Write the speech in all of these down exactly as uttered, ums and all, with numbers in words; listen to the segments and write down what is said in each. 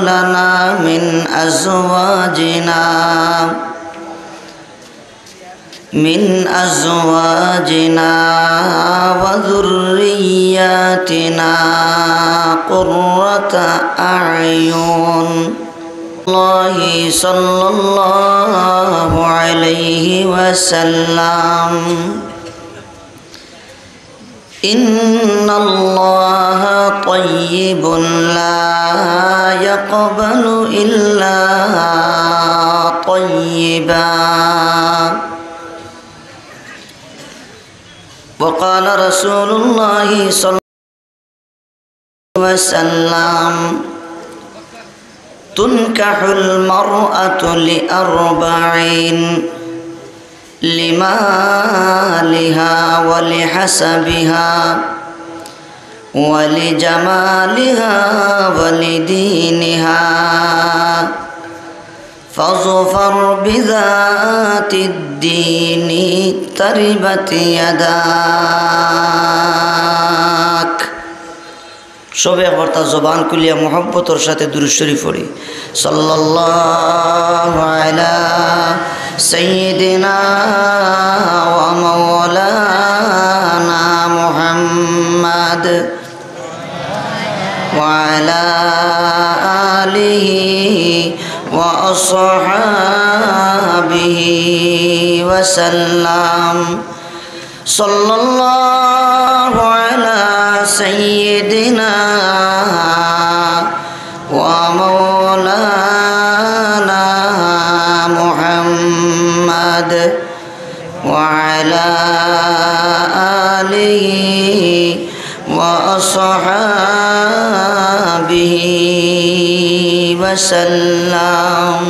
لنا من أزواجنا من أزواجنا وذرياتنا قرة أعين. الله صلى الله عليه وسلم. إن الله طيب لا يقبل إلا طيبا. وقال رسول الله صلى الله عليه وسلم: تنكح المرأة لأربع: لمالها ولحسبها ولجمالها ولدينها فاظفر بذات الدين تربت يداك. সবে একবার তার জবান খুলিয়া মহব্বতর সাথে দুরূদ শরীফ পড়ি। صلى الله على سيدنا ومولانا محمد وعلى آله وأصحابه وسلم. صلى الله على سيدنا ومولانا محمد وعلى آله وأصحابه وسلم.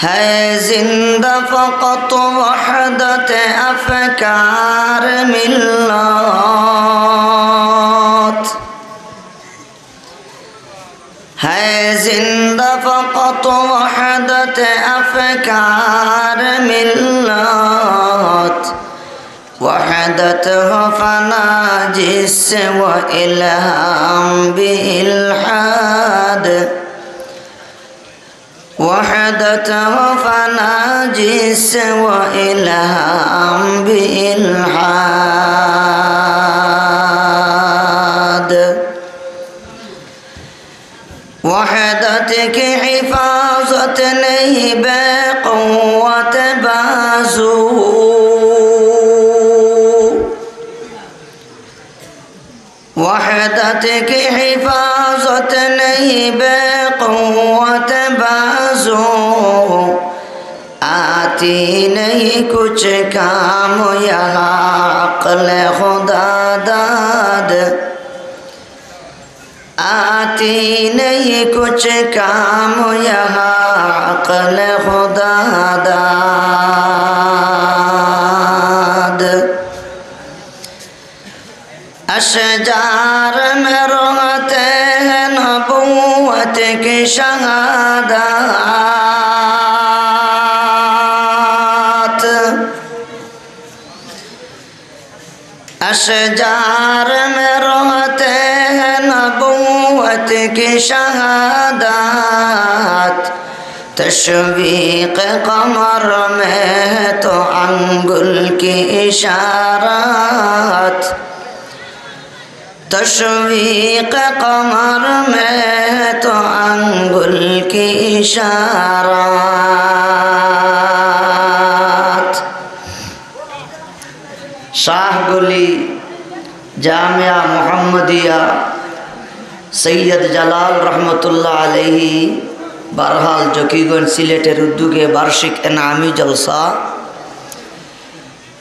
ہے زندہ فقط وحدت افکار ملت، ہے زندہ فقط وحدت افکار ملت، وحدت ہو فنا جس سے و الہام بے الحاد، وحدت ہو فنا جس سے و الہام بے الحاد۔ وحدت کی حفاظت نہیں بے قوت بازو، وحدت کی حفاظت نہیں بے قوت بازو، آتی نہیں کچھ کام یہاں عقل خدا داد، آتی نہیں کچھ کام یہاں عقل خدا داد۔ اشجار میں رہتے ہیں نبوت کی شہادات، اشجار میں رہتے ہیں نبوت کی شہادات، تشویق قمر میں تو انگل کی اشارات، تشویق قمر میں تو انگل کی اشارات۔ শাহগলি জামিয়া মুহাম্মদিয়া সৈয়দ জালাল রহমতুল্লাহ আলাইহি, বারহাল জকিগঞ্জ সিলেটের উদ্যোগে বার্ষিক এনামি জলসা,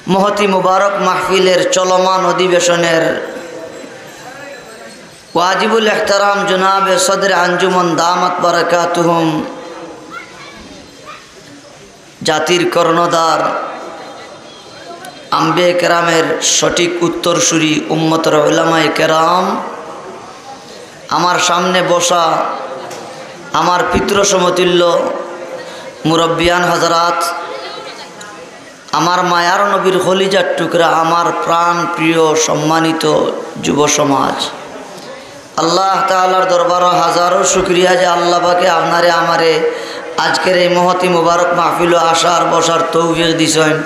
মহতী মুবারক মাহফিলের চলমান অধিবেশনের ওয়াজিবুল ইহতারাম জনাবে সদরে আঞ্জুমান দামাত বারাকাতুহুম, জাতির কর্ণধার, আম্বিয়া কেরামের সঠিক উত্তরসূরি, উম্মতর উলামায়ে কেরাম, আমার সামনে বসা আমার পিতৃ সমতুল্য মুরব্বিয়ান হযরত, আমার মায়ার নবীর কলিজার টুকরা, আমার প্রাণ প্রিয় সম্মানিত যুব সমাজ, আল্লাহ তাআলার দরবারো হাজারো শুকরিয়া যে আল্লাহ পাকে আপনারে আমারে আজকের এই মহতি মুবারক মাহফিলো আসার বসার তৌফিক দিছইন।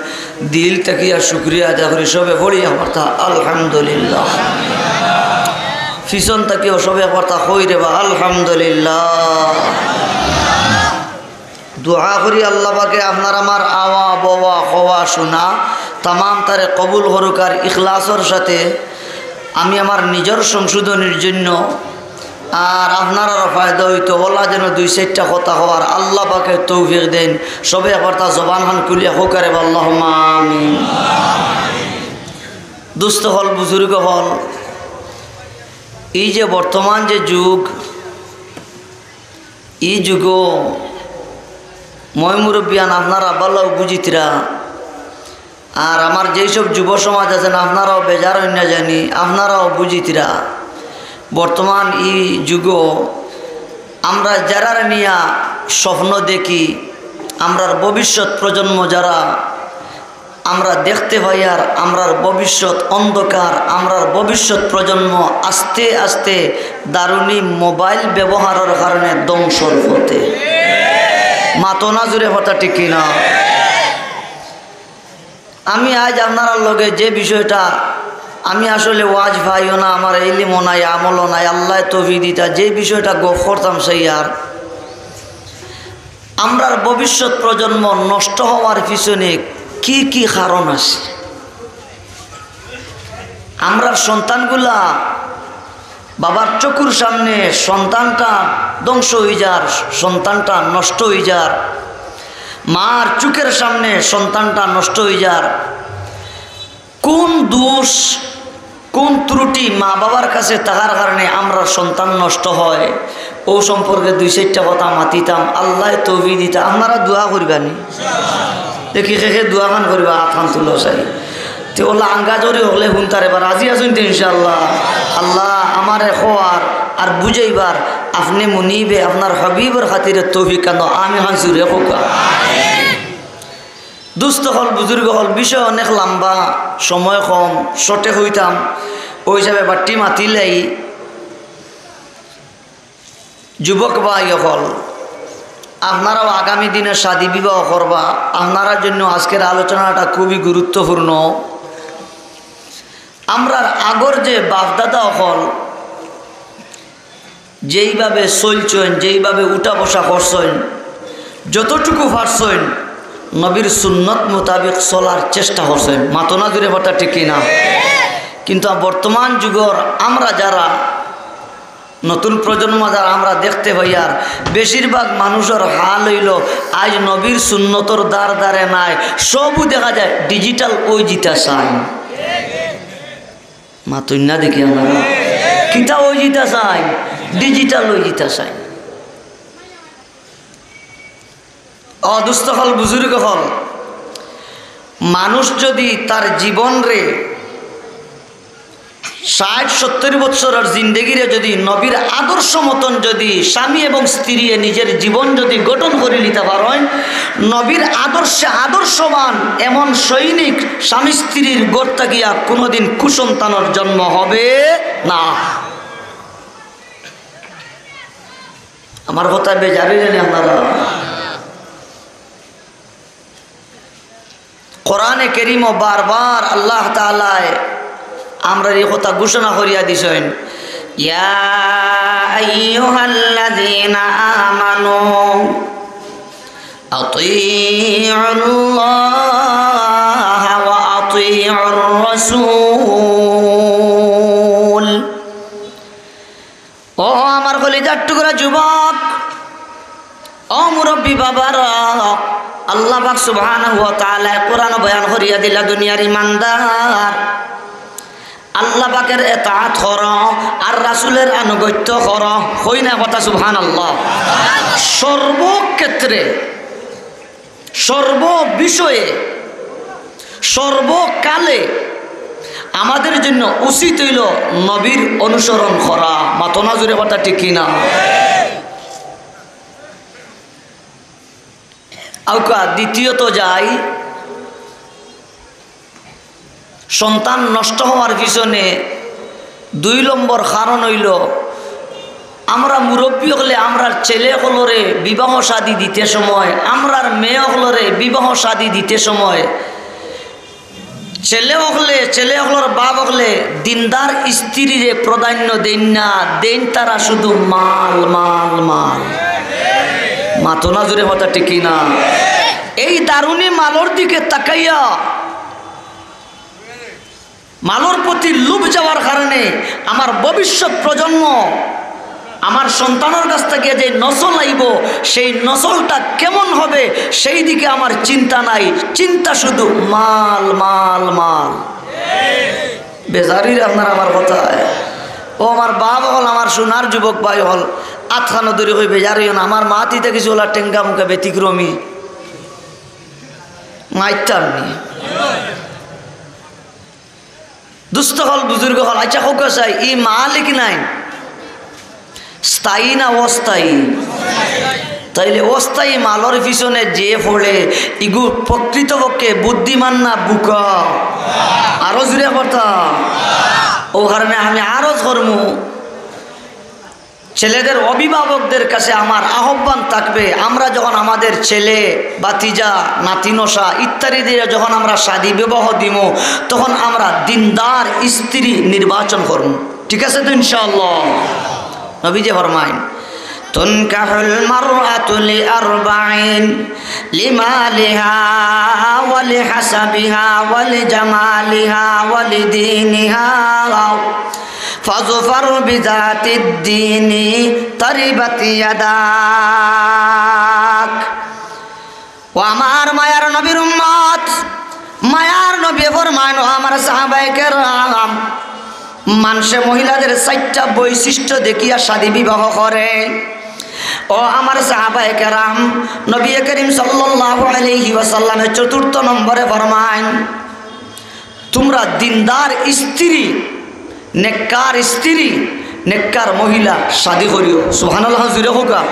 দিল থাকিয়া শুকরিয়া আদায় করি। সবে পড়ি একবারতা আলহামদুলিল্লাহ। পিছন থাকিও সবে একবারতা কই রে বা আলহামদুলিল্লাহ। দোয়া করি আল্লাহ পাকে আপনার আমার আওয়া, বওয়া, কওয়া, শোনা তামাম তারে কবুল করুক। আর ইখলাসর সাথে আমি আমার নিজর সংশোধনীর জন্য আর আপনারারও ফায়দা অইতো, অলা যেন দুই চাইরটা কথা কওয়ার আল্লাহ পাকে তৌফিক দেইন। সবে একবারতা জবান খান খুলিয়া কউক্কা রে বা আল্লাহুম্মা আমিন। দোস্ত অকল, বুজুর্গ অকল, এই যে বর্তমান যে যুগ, ই যুগো ময়-মুরব্বিয়ান আপনারা ভালাউ বুঝিতরা, আর আমার যেই সব যুব সমাজ আছেন আপনারাও বেজার অইন না জানি, আপনারাও বুঝিতরা। বর্তমান ই যুগো আমরা যারারে নিয়া স্বপ্ন দেখি, আমরার ভবিষ্যৎ প্রজন্ম যারা আমরা দেখতে পাই আর আমরার ভবিষ্যৎ অন্ধকার, আমরার ভবিষ্যৎ প্রজন্ম আস্তে আস্তে দারুণী মোবাইল ব্যবহারের কারণে ধ্বংসর পথে। মাতো না জুরে কথা ঠিক কি না? আমি আইজ আপনারার লগে যে বিষয়টা, আমি আসলে ওয়াজ পাইও না, আমার ইলিমও নাই, আমলও নাই, আল্লায় তৌফিক দিতা, যে বিষয়টা গফ করতাম সেই আর আমরার ভবিষ্যৎ প্রজন্ম নষ্ট হওয়ার পিছনে কি কি কারণ আছে? আমরার সন্তানগুলা বাবার চকুর সামনে সন্তানটা ধ্বংস অই যার, সন্তানটা নষ্ট অই যার, মার চকুর সামনে সন্তানটা নষ্ট অই যার। কোন দোষ, কোন ত্রুটি মা বাবার কাছে থাকার কারণে আমরার সন্তান নষ্ট হয়, অউ সম্পর্কে দুই চাইরটা কথা মাতিতাম। আল্লায় তৌফিক দিতা, আপনারা দোয়া করিবানি। দেখি কে কে দোয়া খান করিবা, আত খান তুলো চাই। তে অলা আঙ্গাজরি হকলে হুনতারে বা রাজি আছইন তে ইনশাআল্লাহ। আল্লাহ আমারে কওয়ার আর বুঝাইবার আপনে মুনিবে আপনার হাবিবর খাতিরে তৌফিক খান দেও। আমিন খান জুরে কউক্কা। দোস্ত অকল, বুজুর্গ অকল, বিষয় অনেক লম্বা, সময় কম, শর্টে কইতাম, অউ হিসাবে বাট্টি মাতিলাই। যুবক ভাই অকল, আপনারাও আগামী দিনে শাদী বিবাহ করবা, আপনারার জন্য আজকের আলোচনাটা খুবই গুরুত্বপূর্ণ। আমরার আগর যে বাপদাদা অকল, যেইভাবে চলছইন, যেইভাবে উঠা বসা করছইন, যতটুকু পারছইন নবীর সুন্নত মোতাবেক চলার চেষ্টা করছইন। মাতো না জুরে কথা ঠিক কি না? কিন্তু বর্তমান যুগর আমরা যারা নতুন প্রজন্ম যারা আমরা দেখতে পাই আর বেশিরভাগ মানুষর হাল অইলো আইজ নবীর সুন্নতর দ্বার দ্বারে নাই, সবউ দেখা যায় ডিজিটাল অই যিতা চাইন। মাতইন না দেখি আপনারা। কিতা অই যিতা চাইন? ডিজিটাল অই যিতা চাইন। অ দোস্ত অকল, বুজুর্গ অকল, মানুষ যদি তার জীবনরে ষাইট সত্তইর বৎসরর জিন্দেগিরে যদি নবীর আদর্শ মতন যদি স্বামী এবং স্ত্রীয়ে নিজের জীবন যদি গঠন করি লিতা পারইন, নবীর আদর্শে আদর্শবান এমন সৈনিক স্বামী স্ত্রীর ঘর থাকিয়া কোনোদিন কুসন্তানর জন্ম হবে না। আমার কথায় বেজার অইরা নি আপনারা? কোরআনে কারীমো বারবার আল্লাহ তাআলায় আমরার ই কথা ঘোষণা করিয়া দিছইন, "ইয়া আইয়ুহাল্লাযীনা আমানু আতিউল্লাহা ওয়া আতিউর রাসূল।" ও আমার কলিজার টুকরা যুবক, ও মুরব্বী বাবারা, আল্লাহ পাক সুবহানাহু ওয়া তাআলায় কোরআনো বয়ান করিয়া দিলা, দুনিয়ার ইমানদার, আল্লাহ পাকের এতাআত করো আর রাসূলের আনুগত্য করো। কই না কথা সুবহানাল্লাহ? সর্বক্ষেত্রে, সর্ব বিষয়ে, সর্বকালে আমাদের জন্য উচিত অইলো নবীর অনুসরণ করা। মাতো না জুরে কথা ঠিক কি না? আউক্কা, দ্বিতীয়ত যাই, সন্তান নষ্ট হওয়ার পিছনে দুই নম্বর কারণ অইলো আমরা মুরব্বী অকলে আমরার ছেলে অকলরে বিবাহ শাদী দিতে সময়, আমরার মেয়ে অকলরে বিবাহ শাদী দিতে সময়, ছেলে অকলে, ছেলে অকলর বাপ অকলে দিনদার স্ত্রীরে প্রাধান্য দেইন না, দেইন তারা শুধু মাল, মাল, মাল। মাতো না জোরে, কথা ঠিক কি না? এই দারুণী মালর দিকে তাকাইয়া, মালর প্রতি লোভ যাওয়ার কারণে আমার ভবিষ্যৎ প্রজন্ম, আমার সন্তানর কাছ থাকি যে নসল আইবো, সেই নসলটা কেমন হবে, সেই দিকে আমার চিন্তা নাই। চিন্তা শুধু মাল, মাল, মাল। বেজার অইরা আপনারা আমার কথায়। ও আমার বাপ অকল, আমার সোনার যুবক ভাই অকল, আতখানো ধরি কই বেজার অইও না। আমার মাত ইতা কিছু অলা টেঙ্গা মুখা ব্যতিক্রমী। মাইতাম নি। দুস্ত অকল, বুজুর্গ অকল, আচ্ছা, কউক্কা চাই, ই মাল কিতা নায়, স্থায়ী না অস্থায়ী? তাইলে অস্থায়ী মালর পিছনে যে পড়ে, ইগু প্রকৃতপক্ষে বুদ্ধিমান না বুকা? আরো জোরে কথা। ও কারণে আমি আরজ করমু, ছেলেদের অভিভাবকদের কাছে আমার আহ্বান থাকবে, আমরা যখন আমাদের ছেলে, ভাতিজা, নাতিনশা ইত্যাদিদের যখন আমরা শাদী বিবাহ দিমু, তখন আমরা দিনদার স্ত্রী নির্বাচন করমু। ঠিক আছে তো ইনশাআল্লাহ? নবীজি ফরমাইন, تنكح المرأة لأربع: لمالها ولحسبها ولجمالها ولدينها فاظفر بذات الدين تربت يداك. ও আমার মায়ার নবীর উম্মত, মায়ার নবী ফরমাইন, ও আমার সাহাবায়ে কেরাম, মানষে মহিলাদের চাইরটা বৈশিষ্ট্য দেখিয়া শাদী বিবাহ করে। ও আমার সাহাবায়ে কেরাম, নবী করিম সাল্লাল্লাহু আলাইহি ওয়াসাল্লামে চতুর্থ নম্বরে ফরমাইন, তোমরা দিনদার স্ত্রী, নেককার স্ত্রী, নেককার মহিলা শাদী করিও। সুবহানাল্লাহ, জোরে কউক্কা।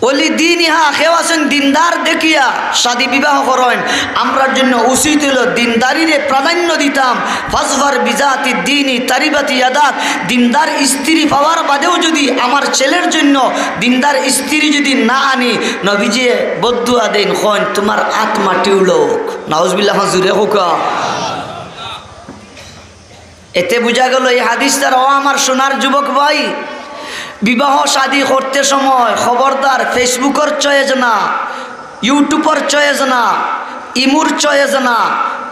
ওলি দিনিহা, কেউ আছইন দিনদার দেখিয়া শাদী বিবাহ করইন। আমরার জন্য উচিত অইলো দিনদারিরে প্রাধান্য দিতাম। ফাজফার বিজাতি দিনি তারিবাতি ইয়াদাক। দিনদার স্ত্রী পাওয়ার বাদেও যদি আমার ছেলের জন্য দিনদার স্ত্রী যদি না আনি, নবীজি বদদুয়া দেইন, কইন, "তোমার আত মাটি উড়উক।" নাউজুবিল্লাহ, জোরে কউক্কা। এতে বুঝা গেল এই হাদিস দ্বারা, ও আমার সোনার যুবক ভাই, বিবাহ শাদী করতে সময় খবরদার Facebookর choice না, YouTubeর choice না, ইমুর choice না,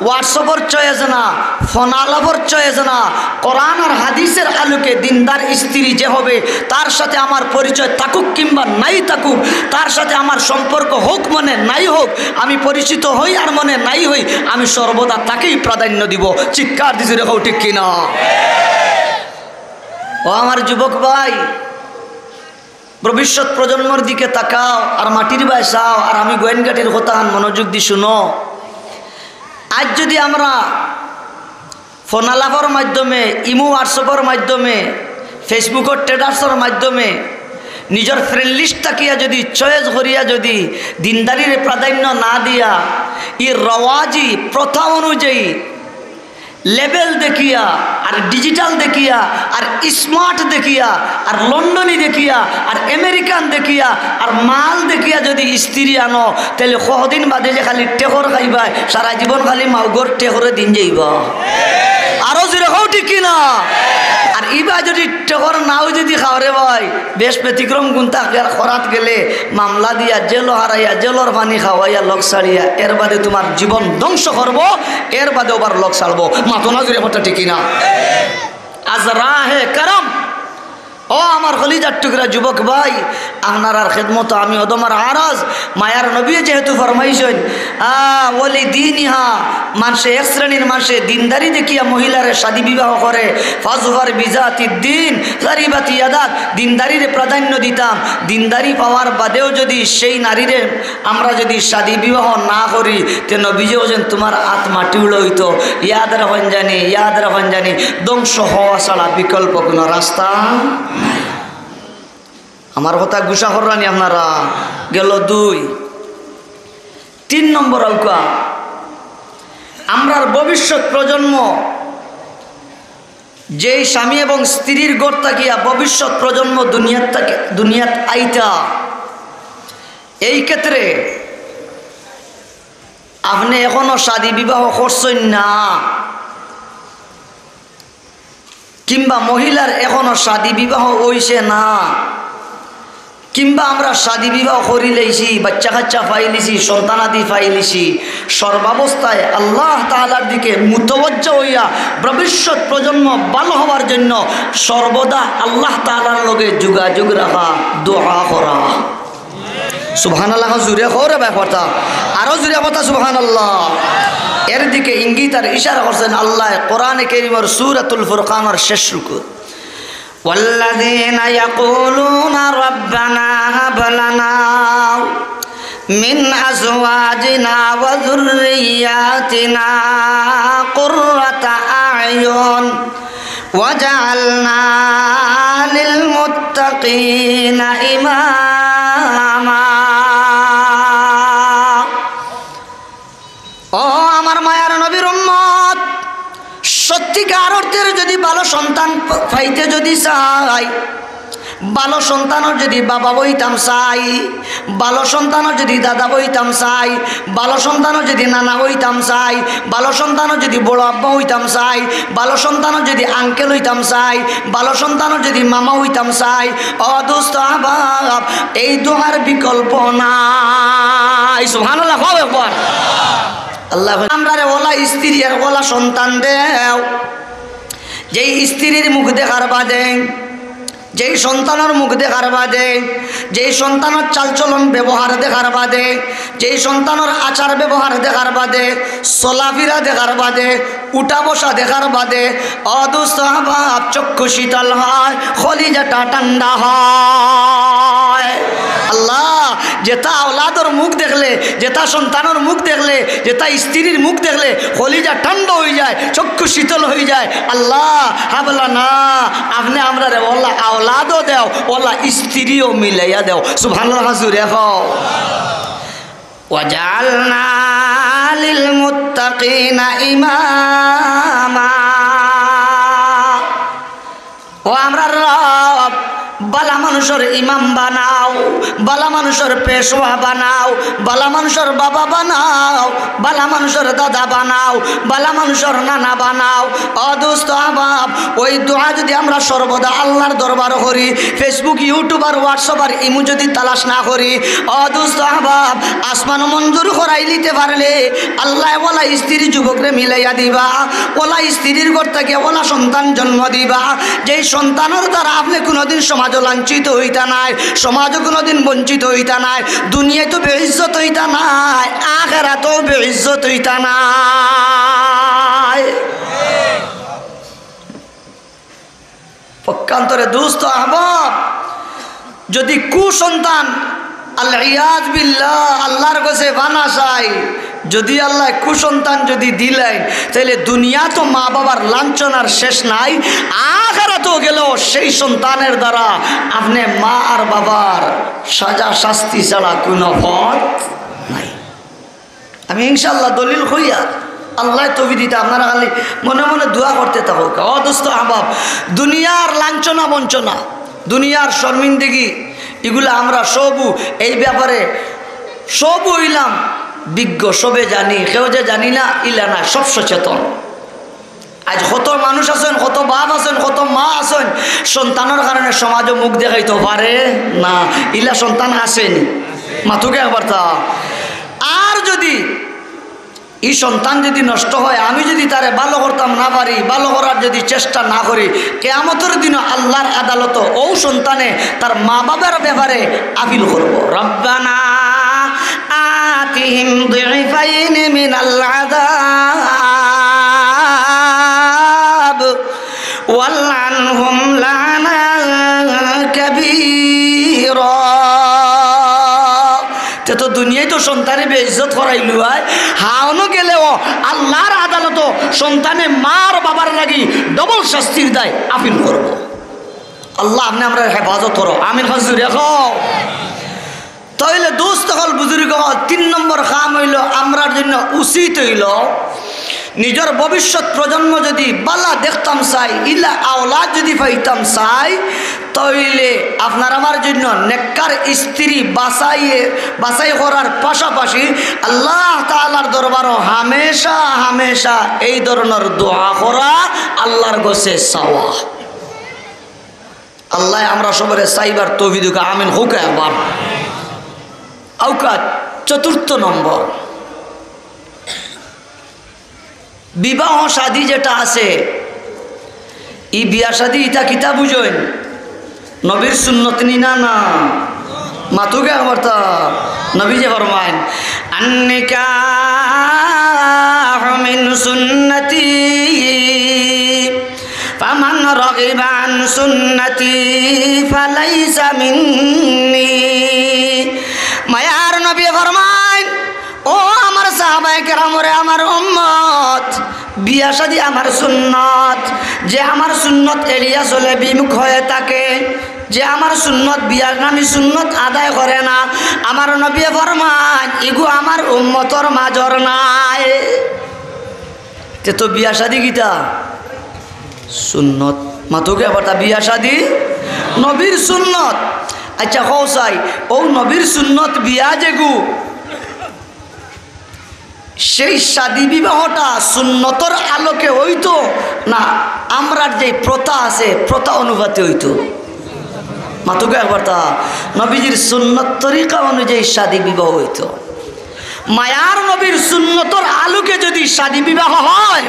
WhatsAppর choice না, ফোন আলাপর choice না। কোরআন আর হাদিসের আলোকে দিনদার স্ত্রী যে হবে, তার সাথে আমার পরিচয় থাকুক কিংবা নাই থাকুক, তার সাথে আমার সম্পর্ক হোক মনে নাই হোক, আমি পরিচিত হই আর মনে নাই হই, আমি সর্বদা তাকেই প্রাধান্য দিব। চিৎকার দি জোরে কও, ঠিক কি না? ও আমার যুবক ভাই, ভবিষ্যৎ প্রজন্মর দিকে তাকাও আর মাটির বায় চাও, আর আমি গোয়েনকাটির কথাখান মনোযোগ দি শুনো। আজ যদি আমরা ফোন আলাপর মাধ্যমে, ইমো WhatsAppর মাধ্যমে, Facebookর statusর মাধ্যমে নিজর friend list থাকিয়া যদি choice করিয়া যদি দিনদারিরে প্রাধান্য না দিয়া, ই রওয়াজি প্রথা অনুযায়ী level দেখিয়া, আর digital দেখিয়া, আর smart দেখিয়া, আর লন্ডনি দেখিয়া, আর American দেখিয়া, আর মাল দেখিয়া যদি স্ত্রী আনো, তাইলে কয়দিন বাদে যে খালি টেকর খাইবায়, সারা জীবন খালি মাউগর টেকরে দিন যাইবা। আরো জোরে কও, ঠিক কি না? আর ইবা যদি টেকর নাও যদি খাওরে ভাই, বেশ ব্যতিক্রম গুণ থাকে। আর খরাত গেলে মামলা দিয়া, জেলো হারাইয়া, জেলর পানি খাওয়াইয়া, লগ ছাড়িয়া, এর বাদে তোমার জীবন ধ্বংস করবো, এর বাদে আবার লগ ছাড়বো। মাতো না জোরে, কথা ঠিক কি না? আজ রাহে করম। ও আমার কলিজার টুকরা যুবক ভাই, আপনারার খেদমতো আমি অধম আর আরজ, মায়ার নবী যেহেতু ফরমাইছইন, আ, ওলি দিনিহা, মানষে এক শ্রেণীর মানষে দিনদারি দেখিয়া মহিলারে শাদী বিবাহ করে, ফাজফার বিজাতি দিন, তারিবাতি ইয়াদাক, দিনদারিরে প্রাধান্য দিতাম। দিনদারি পাওয়ার বাদেও যদি সেই নারীরে আমরা যদি শাদী বিবাহ না করি, তে নবীজি বলছেন, "তোমার আত মাটি উড়া হইতো।" ইয়াদ রাখইন জানি, ইয়াদ রাখইন জানি, ধ্বংস হওয়া ছাড়া বিকল্প কোনো রাস্তা নাই। আমার কথা গুসা কররানি আপনারা? গেল দুই। তিন নম্বর আউকা, আমরার ভবিষ্যৎ প্রজন্ম যেই স্বামী এবং স্ত্রীর ঘর থাকিয়া ভবিষ্যৎ প্রজন্ম দুনিয়াত থাকি, দুনিয়াত আইতা, এই ক্ষেত্রে আপনে এখনো শাদী বিবাহ করছইন না, কিংবা মহিলার এখনো শাদী বিবাহ অইছে না, কিংবা আমরা শাদী বিবাহ করি লাইছি, বাচ্চা কাচ্চা পাইলিছি, সন্তানাদি পাইলিছি, সর্বাবস্থায় আল্লাহ তাআলার দিকে মুতওয়াজ্জা অইয়া ভবিষ্যৎ প্রজন্ম ভালো হওয়ার জন্য সর্বদা আল্লাহ তাআলার লগে যোগাযোগ রাখা, দোয়া করা। সুবহানাল্লাহ, জুরে কও রে ভাই কথা, আরো জুরে কথা সুবহানাল্লাহ। এর দিকে ইঙ্গিত আর ইশারা করছেন আল্লাহ কোরআনে কারীমর সূরাতুল ফুরকানর শেষ রুকুত। والذين يقولون ربنا هب لنا من أزواجنا وذرياتنا قرة أعين واجعلنا للمتقين إماما। ও আমার মায়ার নবীর উম্মত, সত্যিকার অর্থের যদি ভালো সন্তান প-, পাইতে যদি চাই, ভালো সন্তানর যদি বাবা অইতাম চাই, ভালো সন্তানর যদি দাদা অইতাম চাই, ভালো সন্তানর যদি নানা অইতাম চাই, ভালো সন্তানর যদি বড় আব্বা অইতাম চাই, ভালো সন্তানর যদি আঙ্কেল অইতাম চাই, ভালো সন্তানর যদি মামা অইতাম চাই, ও দোস্ত আহবাব, এই দোয়ার বিকল্প নাই। সুবহানাল্লাহ, কও একবার। আল্লাহ কইন, "আমরারে ওলা স্ত্রী আর ওলা সন্তান দেও, যেই স্ত্রীর মুখ দেখার বাদে, যেই সন্তানর মুখ দেখার বাদে, যেই সন্তানর চালচলন ব্যবহার দেখার বাদে, যেই সন্তানর আচার ব্যবহার দেখার বাদে, চলাফিরা দেখার বাদে, উঠা বসা দেখার বাদে, ও দোস্ত আহবাব, চক্ষু শীতল হয়, কলিজাটা ঠান্ডা হয়।" আল্লাহ, যেটা আওলাদর মুখ দেখলে, যেটা সন্তানর মুখ দেখলে, যেটা স্ত্রীর মুখ দেখলে কলিজা ঠান্ডা অইযায়, চক্ষু শীতল অইযায়। আল্লাহ, হাবলানা, আপনে আমরারে ওলা আওলাদও দেও, ওলা স্ত্রীও মিলাইয়া দেও। সুবহানাল্লাহ, জুরে কও। ওয়াজআলনা লিল মুত্তাকিনা ইমামা। ও আমরার রব, বালা মানুষর ইমাম বানাও, বালা মানুষর পেশোয়া বানাও, বালা মানুষর বাবা বানাও, বালা মানুষর দাদা বানাও, বালা মানুষর নানা বানাও। ও দোস্ত আহবাব, ওই দোয়া যদি আমরা সর্বদা আল্লাহর দরবার করি, Facebook, YouTube আর WhatsApp আর ইমো যদি তালাশ না করি, ও দোস্ত আহবাব, আসমান মঞ্জুর করাই নিতে পারলে আল্লাহ ওলা স্ত্রী যুবকরে মিলাইয়া দিবা, ওলা স্ত্রীর ঘর থেকে ওলা সন্তান জন্ম দিবা, যেই সন্তানর দ্বারা আপনে কোনোদিন সমাজও লাঞ্ছিত অইতা নায়, সমাজও কোনোদিন বঞ্চিত অইতা নায়, দুনিয়াত তো বেইজ্জত অইতা নায়, আখেরাতও বেইজ্জত অইতা নায়। পক্ষান্তরে দোস্ত আহবাব, যদি কুসন্তান, আল ইয়াজ বিল্লাহ, আল্লাহর কাছে পানা চাই, যদি আল্লাহ কুসন্তান যদি দিলেন, তাহলে দুনিয়াত তো মা বাবার লাঞ্ছনার শেষ নাই, আখেরাতও গেলেও সেই সন্তানের দ্বারা আপনে মা আর বাবার সাজা শাস্তি ছাড়া কোনো পথ নাই। আমি ইনশাআল্লাহ দলিল কইয়ার, আল্লায় তৌফিক দিতা, আপনারা খালি মনে মনে দোয়া করতে থাকউক্কা। ও দোস্ত আহবাব, দুনিয়ার লাঞ্ছনা বঞ্চনা, দুনিয়ার শর্মিন্দেগি, ইগুলা আমরা সবউ এই ব্যাপারে সবউ অইলাম বিজ্ঞ, সবে জানি, কেউ যে জানি না ইলা না, সব সচেতন। আজ কত মানুষ আছইন, কত বাপ আছইন, কত মা আছইন, সন্তানর কারণে সমাজও মুখ দেখাইতো পারে না। ইলা সন্তান আছেনি? মাতুক্কা একবার তা। আর যদি ই সন্তান যদি নষ্ট হয়, আমি যদি তারে ভালো করতাম না পারি, ভালো করার যদি চেষ্টা না করি, কিয়ামতর দিন আল্লাহর আদালতো অউ সন্তানে তার মা বাবার ব্যাপারে আপিল করবো, রব্বানা আতিহিম দিফাইনি মিনাল আযাব ওয়ালআনহুম লানান কাবীরা। তে তো দুনিয়াত তো সন্তানে বেইজ্জত করাইলু আয়, হাওনো গেলেও আল্লাহর আদালতো সন্তানে মার বাবার লাগি ডবল শাস্তির দায় আপিল করবো। আল্লাহ, আপনে আমরার হেফাজত করো। আমিন। খান জুরে কও। তাইলে দোস্ত অকল, বুজুর্গ অকল, তিন নম্বর কাম অইলো, আমরার জন্য উচিত অইলো নিজর ভবিষ্যৎ প্রজন্ম যদি বালা দেখতাম চাই, ইলা আওলাদ যদি পাইতাম চাই, তাইলে আপনার আমার জন্য নেককার স্ত্রী বাছাই, বাছাই করার পাশাপাশি আল্লাহ তাআলার দরবারও হামেশা হামেশা এই ধরনের দোয়া করা, আল্লাহর গেছে চাওয়া। আল্লাহ আমরা সবরে চাইবার তৌফিক দিউক, আমিন কউক্কা একবার। আউক্কা চতুর্থ নম্বর, বিবাহ শাদী যেটা আছে, ই বিয়া শাদী ইতা কিতা বুঝইন? নবীর সুন্নত নি না, না? মাতুক্কা একবার তা। নবীজি ফরমাইন, "আন-নিকাহু মিন সুন্নতি, ফামান রাগিবা আন সুন্নতি ফালাইসা মিন্নি।" মায়ার নবী ফরমাইন, ও আমার সাহাবায়ে কেরাম, ওরে আমার উম্মত, বিয়া শাদী আমার সুন্নত। যে আমার সুন্নত এড়িয়া চলে, বিমুখ হয়ে থাকে, যে আমার সুন্নত, বিয়ার নামে সুন্নত আদায় করে না, আমার নবী ফরমাইন, ইগু আমার উম্মতর মাজর নায়। তে তো বিয়া শাদী কিতা? সুন্নত। মাতুক্কা একবার তা, বিয়া শাদী নবীর সুন্নত। আচ্ছা, কও চাই, অউ নবীর সুন্নত বিয়া যেগু, সেই শাদী বিবাহটা সুন্নতর আলোকে অইতো না আমরার যে প্রথা আছে, প্রথা অনুপাতে অইতো? মাতুক্কা একবার তা, নবীজির সুন্নত তরিকা অনুযায়ী শাদী বিবাহ অইতো। মায়ার নবীর সুন্নতর আলোকে যদি শাদী বিবাহ হয়,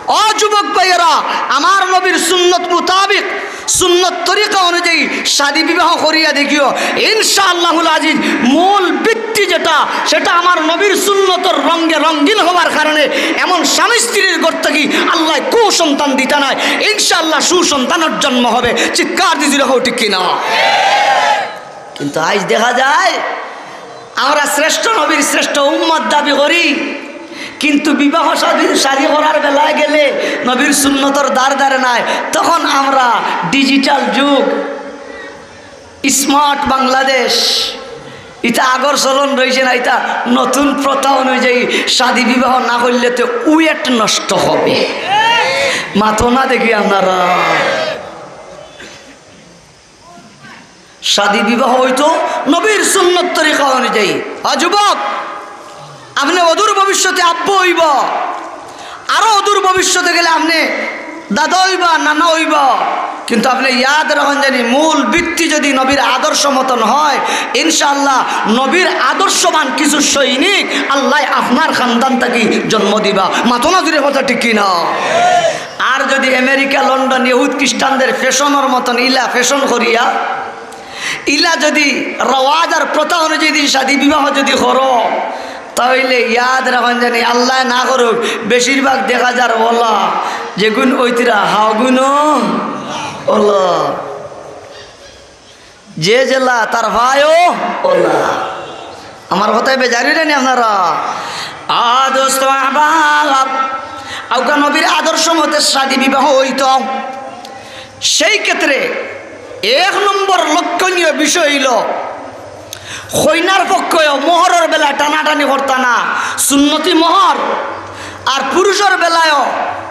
ও যুবক ভাইয়েরা, আমার নবীর সুন্নত মোতাবেক, সুন্নত তরিকা অনুযায়ী শাদী বিবাহ করিয়া দেখিও, ইনশাআল্লাহুল আজিজ, মূল ভিত্তি যেটা, সেটা আমার নবীর সুন্নতর রঙে রঙিন হওয়ার কারণে এমন স্বামী স্ত্রীর ঘর থাকি আল্লায় কুসন্তান দিতা নায়, ইনশাআল্লাহ সুসন্তানর জন্ম হবে। চিৎকার দি জুরে কও, ঠিক কিনা? কিন্তু আইজ দেখা যায় আমরা শ্রেষ্ঠ নবীর শ্রেষ্ঠ উম্মত দাবি করি, কিন্তু বিবাহ শাদী, শাদী করার বেলায় গেলে নবীর সুন্নতর দ্বার ধারে নায়। তখন আমরা ডিজিটাল যুগ, স্মার্ট বাংলাদেশ, ইতা আগর চলন রইছে না, ইতা নতুন প্রথা অনুযায়ী শাদী বিবাহ না করলে তো ওয়েট নষ্ট হবে। মাতো না দেখি আপনারা। শাদী বিবাহ অইতো নবীর সুন্নত তরিকা অনুযায়ী। আ যুবক, আপনে অদূর ভবিষ্যতে আব্বা অইবা, আরো অদূর ভবিষ্যতে গেলে আপনে দাদা অইবা, নানা অইবা, কিন্তু আপনে ইয়াদ রাখইন জানি মূল ভিত্তি যদি নবীর আদর্শ মতন হয়, ইনশাআল্লাহ নবীর আদর্শবান কিছু সৈনিক আল্লায় আপনার খানদান থাকি জন্ম দিবা। মাতো না জুরে কথা, ঠিক কিনা? আর যদি আমেরিকা, লন্ডন, ইহুদ খ্রিস্টানদের ফ্যাশনর মতন ইলা ফ্যাশন করিয়া, ইলা যদি রওয়াজ আর প্রথা অনুযায়ী যদি শাদী বিবাহ যদি করো, তাইলে ইয়াদ রাখইন জানি আল্লায় না করুক, বেশিরভাগ দেখা যার ওলা, যেগুন অইতরা হাগুনও ওলা। যে যেলা তার ভাইও ওলা। আমার কথায় বেজার অইরা নি আপনারা? আ দোস্ত আহবাব, আউক্কা নবীর আদর্শ মতে শাদী বিবাহ অইতো। সেই ক্ষেত্রে এক নম্বর লক্ষণীয় বিষয় অইলো, কইনার পক্ষেও মোহরর বেলা টানাটানি করতা না, সুন্নতি মোহর। আর পুরুষর বেলায়ও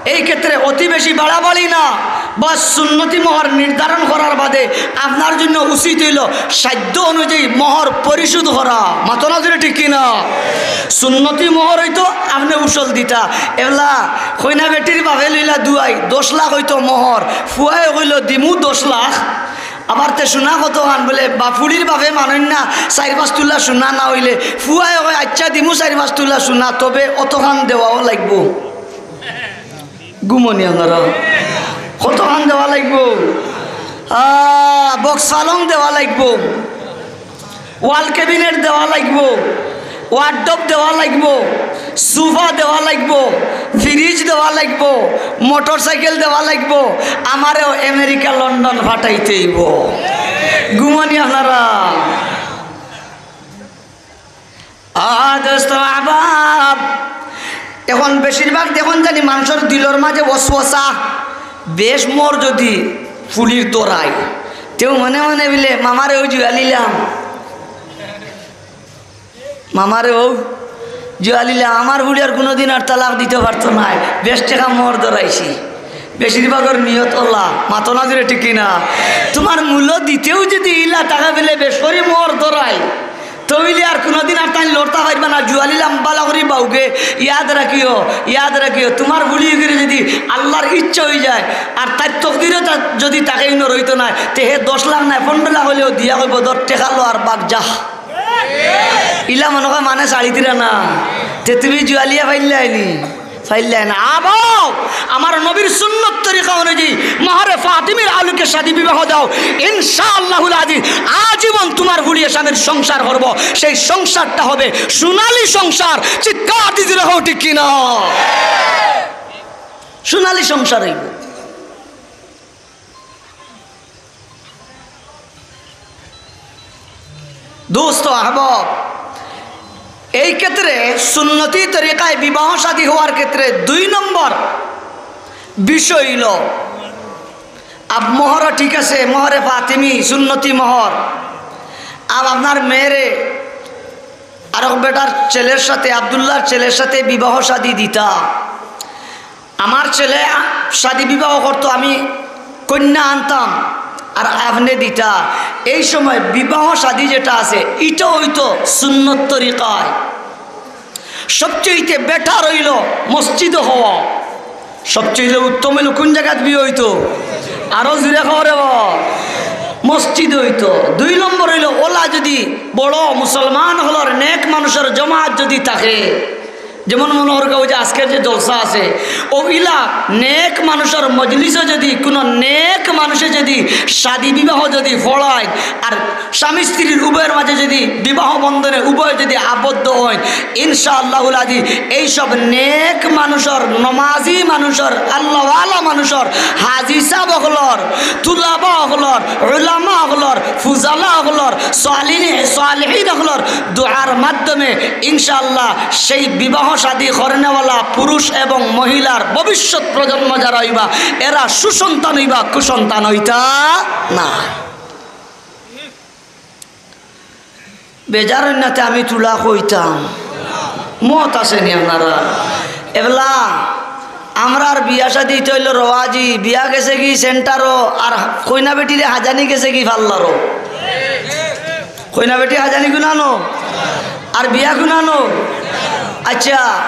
এই ক্ষেত্রে অতি বেশি বাড়াবাড়ি না, বা সুন্নতি মোহর নির্ধারণ করার বাদে আপনার জন্য উচিত অইলো সাধ্য অনুযায়ী মোহর পরিশোধ করা। মাতো না জুরে, ঠিক কিনা? সুন্নতি মোহর অইতো আপনে উসল দিতা, এবলা কইনা বেটির বাপে লইলা দুয়াই, দশ লাখ অইতো মোহর, ফুয়ায় কইলো দিমু দশ লাখ, আবার তে সোনা কতখান বুলে, বা ফুড়ির বাপে মানইন না, চাইর পাঁচ তুলা সোনা না অইলে, ফুয়ায় কয়, "আইচ্ছা, দিমু চাইর পাঁচ তুলা সোনা, তবে অতখান দেওয়াও লাগবো।" ঘুমো নি আপনারা? কতখান দেওয়া লাগবো? আ, বক্স পালং দেওয়া লাগবো। ওয়াল ক্যাবিনেট দেওয়া লাগবো, ওয়ার্ডরোব দেওয়া লাগবো, সোফা দেওয়া লাগবো, ফ্রিজ দেওয়া লাগবো, মোটরসাইকেল দেওয়া লাগবো, আমারেও আমেরিকা লন্ডন ফাটাইতে অইবো। ঘুমো নি আপনারা? আ দোস্ত আহবাব, এখন বেশিরভাগ দেখইন জানি মানষর দিলর মাঝে ওয়াসওয়াসা, বেশ মোর যদি ফুড়ির দরাই, তেউ মনে মনে বিলে, "মামারে অউ জুয়ালিলাম, মামারে অউ জুয়ালিলা, আমার ফুড়ি আর কুনুদিন আর তালাক দিতো পারতো নায়, বেশ টেকা মোহর ধরাইছি। বেশিরভাগর নিয়ত অলা, মাতো না জুরে, ঠিক কি না? তুমার মূল দিতেউ যুদি ইলা টেকা পেলে বেশ করি মোহর ধরাই, তইলে আর কুনুদিন আর তাইন লড়তা পারবা না। জুয়ালিলা, ভালা করি বাউগে, ইয়াদ রাখিও, ইয়াদ রাখিও, তুমার ফুড়ি অইগিরে যুদি আল্লার ইচ্ছা অইযায়, আর তাইর তকদিরো তা যুদি তাকে ইনো রইতো নায়, তে হে দশ লাখ নায়, পনরো লাখ অইলেও দিয়া কইবো, "ধর, টেকা ল আর বাগ যা।" ইলা মনো কয় মানে ছাড়ি দিরা না, তে তুমি জুয়ালিয়া পাইলায় নি? পাইলায় না। আবাও, আমার নবীর সুন্নত তরিকা অনুযায়ী মোহরে ফাতিমির আলোকে শাদী বিবাহ দাও, ইনশাআল্লাহুল আজিজ আজীবন তুমার ফুড়িয়ে স্বামীর সংসার করবো, সেই সংসারটা হবে সোনালী সংসার। চিৎকার দি জুরে কও, ঠিক কি না? সোনালী সংসার অইবো। দোস্ত আহবাব, এই ক্ষেত্রে সুন্নতি তরিকায় বিবাহ শাদী হওয়ার ক্ষেত্রে দুই নম্বর বিষয় অইলো, আব মোহর ঠিক আছে, মোহরে ফাতিমি, সুন্নতি মোহর, আব আপনার মেয়েরে আরক বেটার ছেলের সাথে, আব্দুল্লাহর ছেলের সাথে বিবাহ শাদী দিতা। আমার ছেলে শাদী বিবাহ করতো, আমি কইন্যা আনতাম আর আপনে দিতা। এই সময় বিবাহ শাদী যেটা আছে, ইটা অইতো সুন্নত তরিকায়। সবচেয়ে better অইলো মসজিদো হওয়া। সবচেয়ে উত্তম অইলো কুন জাগাত বিয়া অইতো? আরো জুরে কও রে বা। মসজিদো অইতো। দুই নম্বর অইলো, অলা যুদি বড় মুসলমান অকলর নেক মানুষর জমাত যুদি থাকে, যেমন মনো করউক্কা অউ যে আজকের যে জলসা আছে, অউ ইলা নেক মানুষর মজলিসো যুদি কুনু নেক মানুষে যুদি শাদী বিবাহ যুদি পড়ায়, আর স্বামী স্ত্রীর উভয়ের মাঝে যুদি বিবাহ বন্ধনে উভয় যুদি আবদ্ধ অইন, ইনশাআল্লাহুল আজিজ এইসব নেক মানুষর, নমাজি মানুষর, আল্লাহওয়ালা মানুষর, হাজি সাব অকলর, তুলাবা অকলর, উলামা অকলর, ফুজালা অকলর, সালিহি-, সালিহিন অকলর দোয়ার মাধ্যমে ইনশাআল্লাহ সেই বিবাহ শাদী করনেওয়ালা পুরুষ এবং মহিলার ভবিষ্যৎ প্রজন্ম যারা অইবা, এরা সুসন্তান অইবা, কুসন্তান অইতা না। বেজার অইন না তে আমি তুলা কইতাম। মত আছে নি আপনারা? এবলা আমরার বিয়া শাদী ইতা অইলো রওয়াজি, বিয়া গেছে গি সেন্টারো, আর কইনা বেটিরে হাজানি গেছে গি পার্লারো। কইনা বেটি হাজানি কুনানো, আর বিয়া কুনানো। আচ্ছা,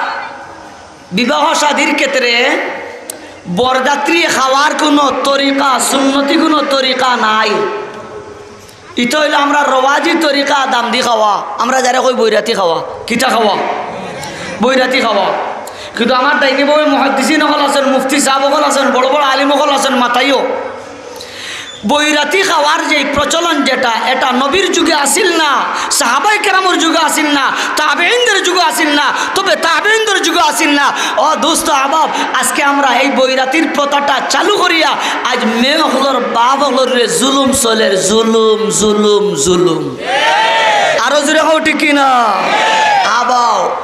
বিবাহ শাদীর ক্ষেত্রে বরযাত্রী খাওয়ার কুনু তরিকা, সুন্নতি কুনু তরিকা নাই। ইটা অইলো আমরার রওয়াজি তরিকা, দাম দি খাওয়া। আমরা যারে কই বৈরাতি খাওয়া। কিতা খাওয়া? বৈরাতি খাওয়া। কিন্তু আমার ডাইনে বামে মুহাদ্দিসিন অকল আছইন, মুফতি সাব অকল আছইন, বড় বড় আলিম অকল আছইন, মাতাইও। বৈরাতি খাওয়ার যে প্রচলন যেটা, এটা নবীর যুগে আছিল না, সাহাবায়ে কেরামর যুগে আছিল না, তাবেঈনদের যুগে আছিল না, তবে তাবেঈনদের যুগে আছিল না। ও দোস্ত আহবাব, আজকে আমরা এই বৈরাতির প্রথাটা চালু করিয়া আইজ মেয়ে অকলর বাপ অকলর উপরে জুলুম চলের, জুলুম, জুলুম, জুলুম। আরো জোরে কও ঠিক কি না? আবাও।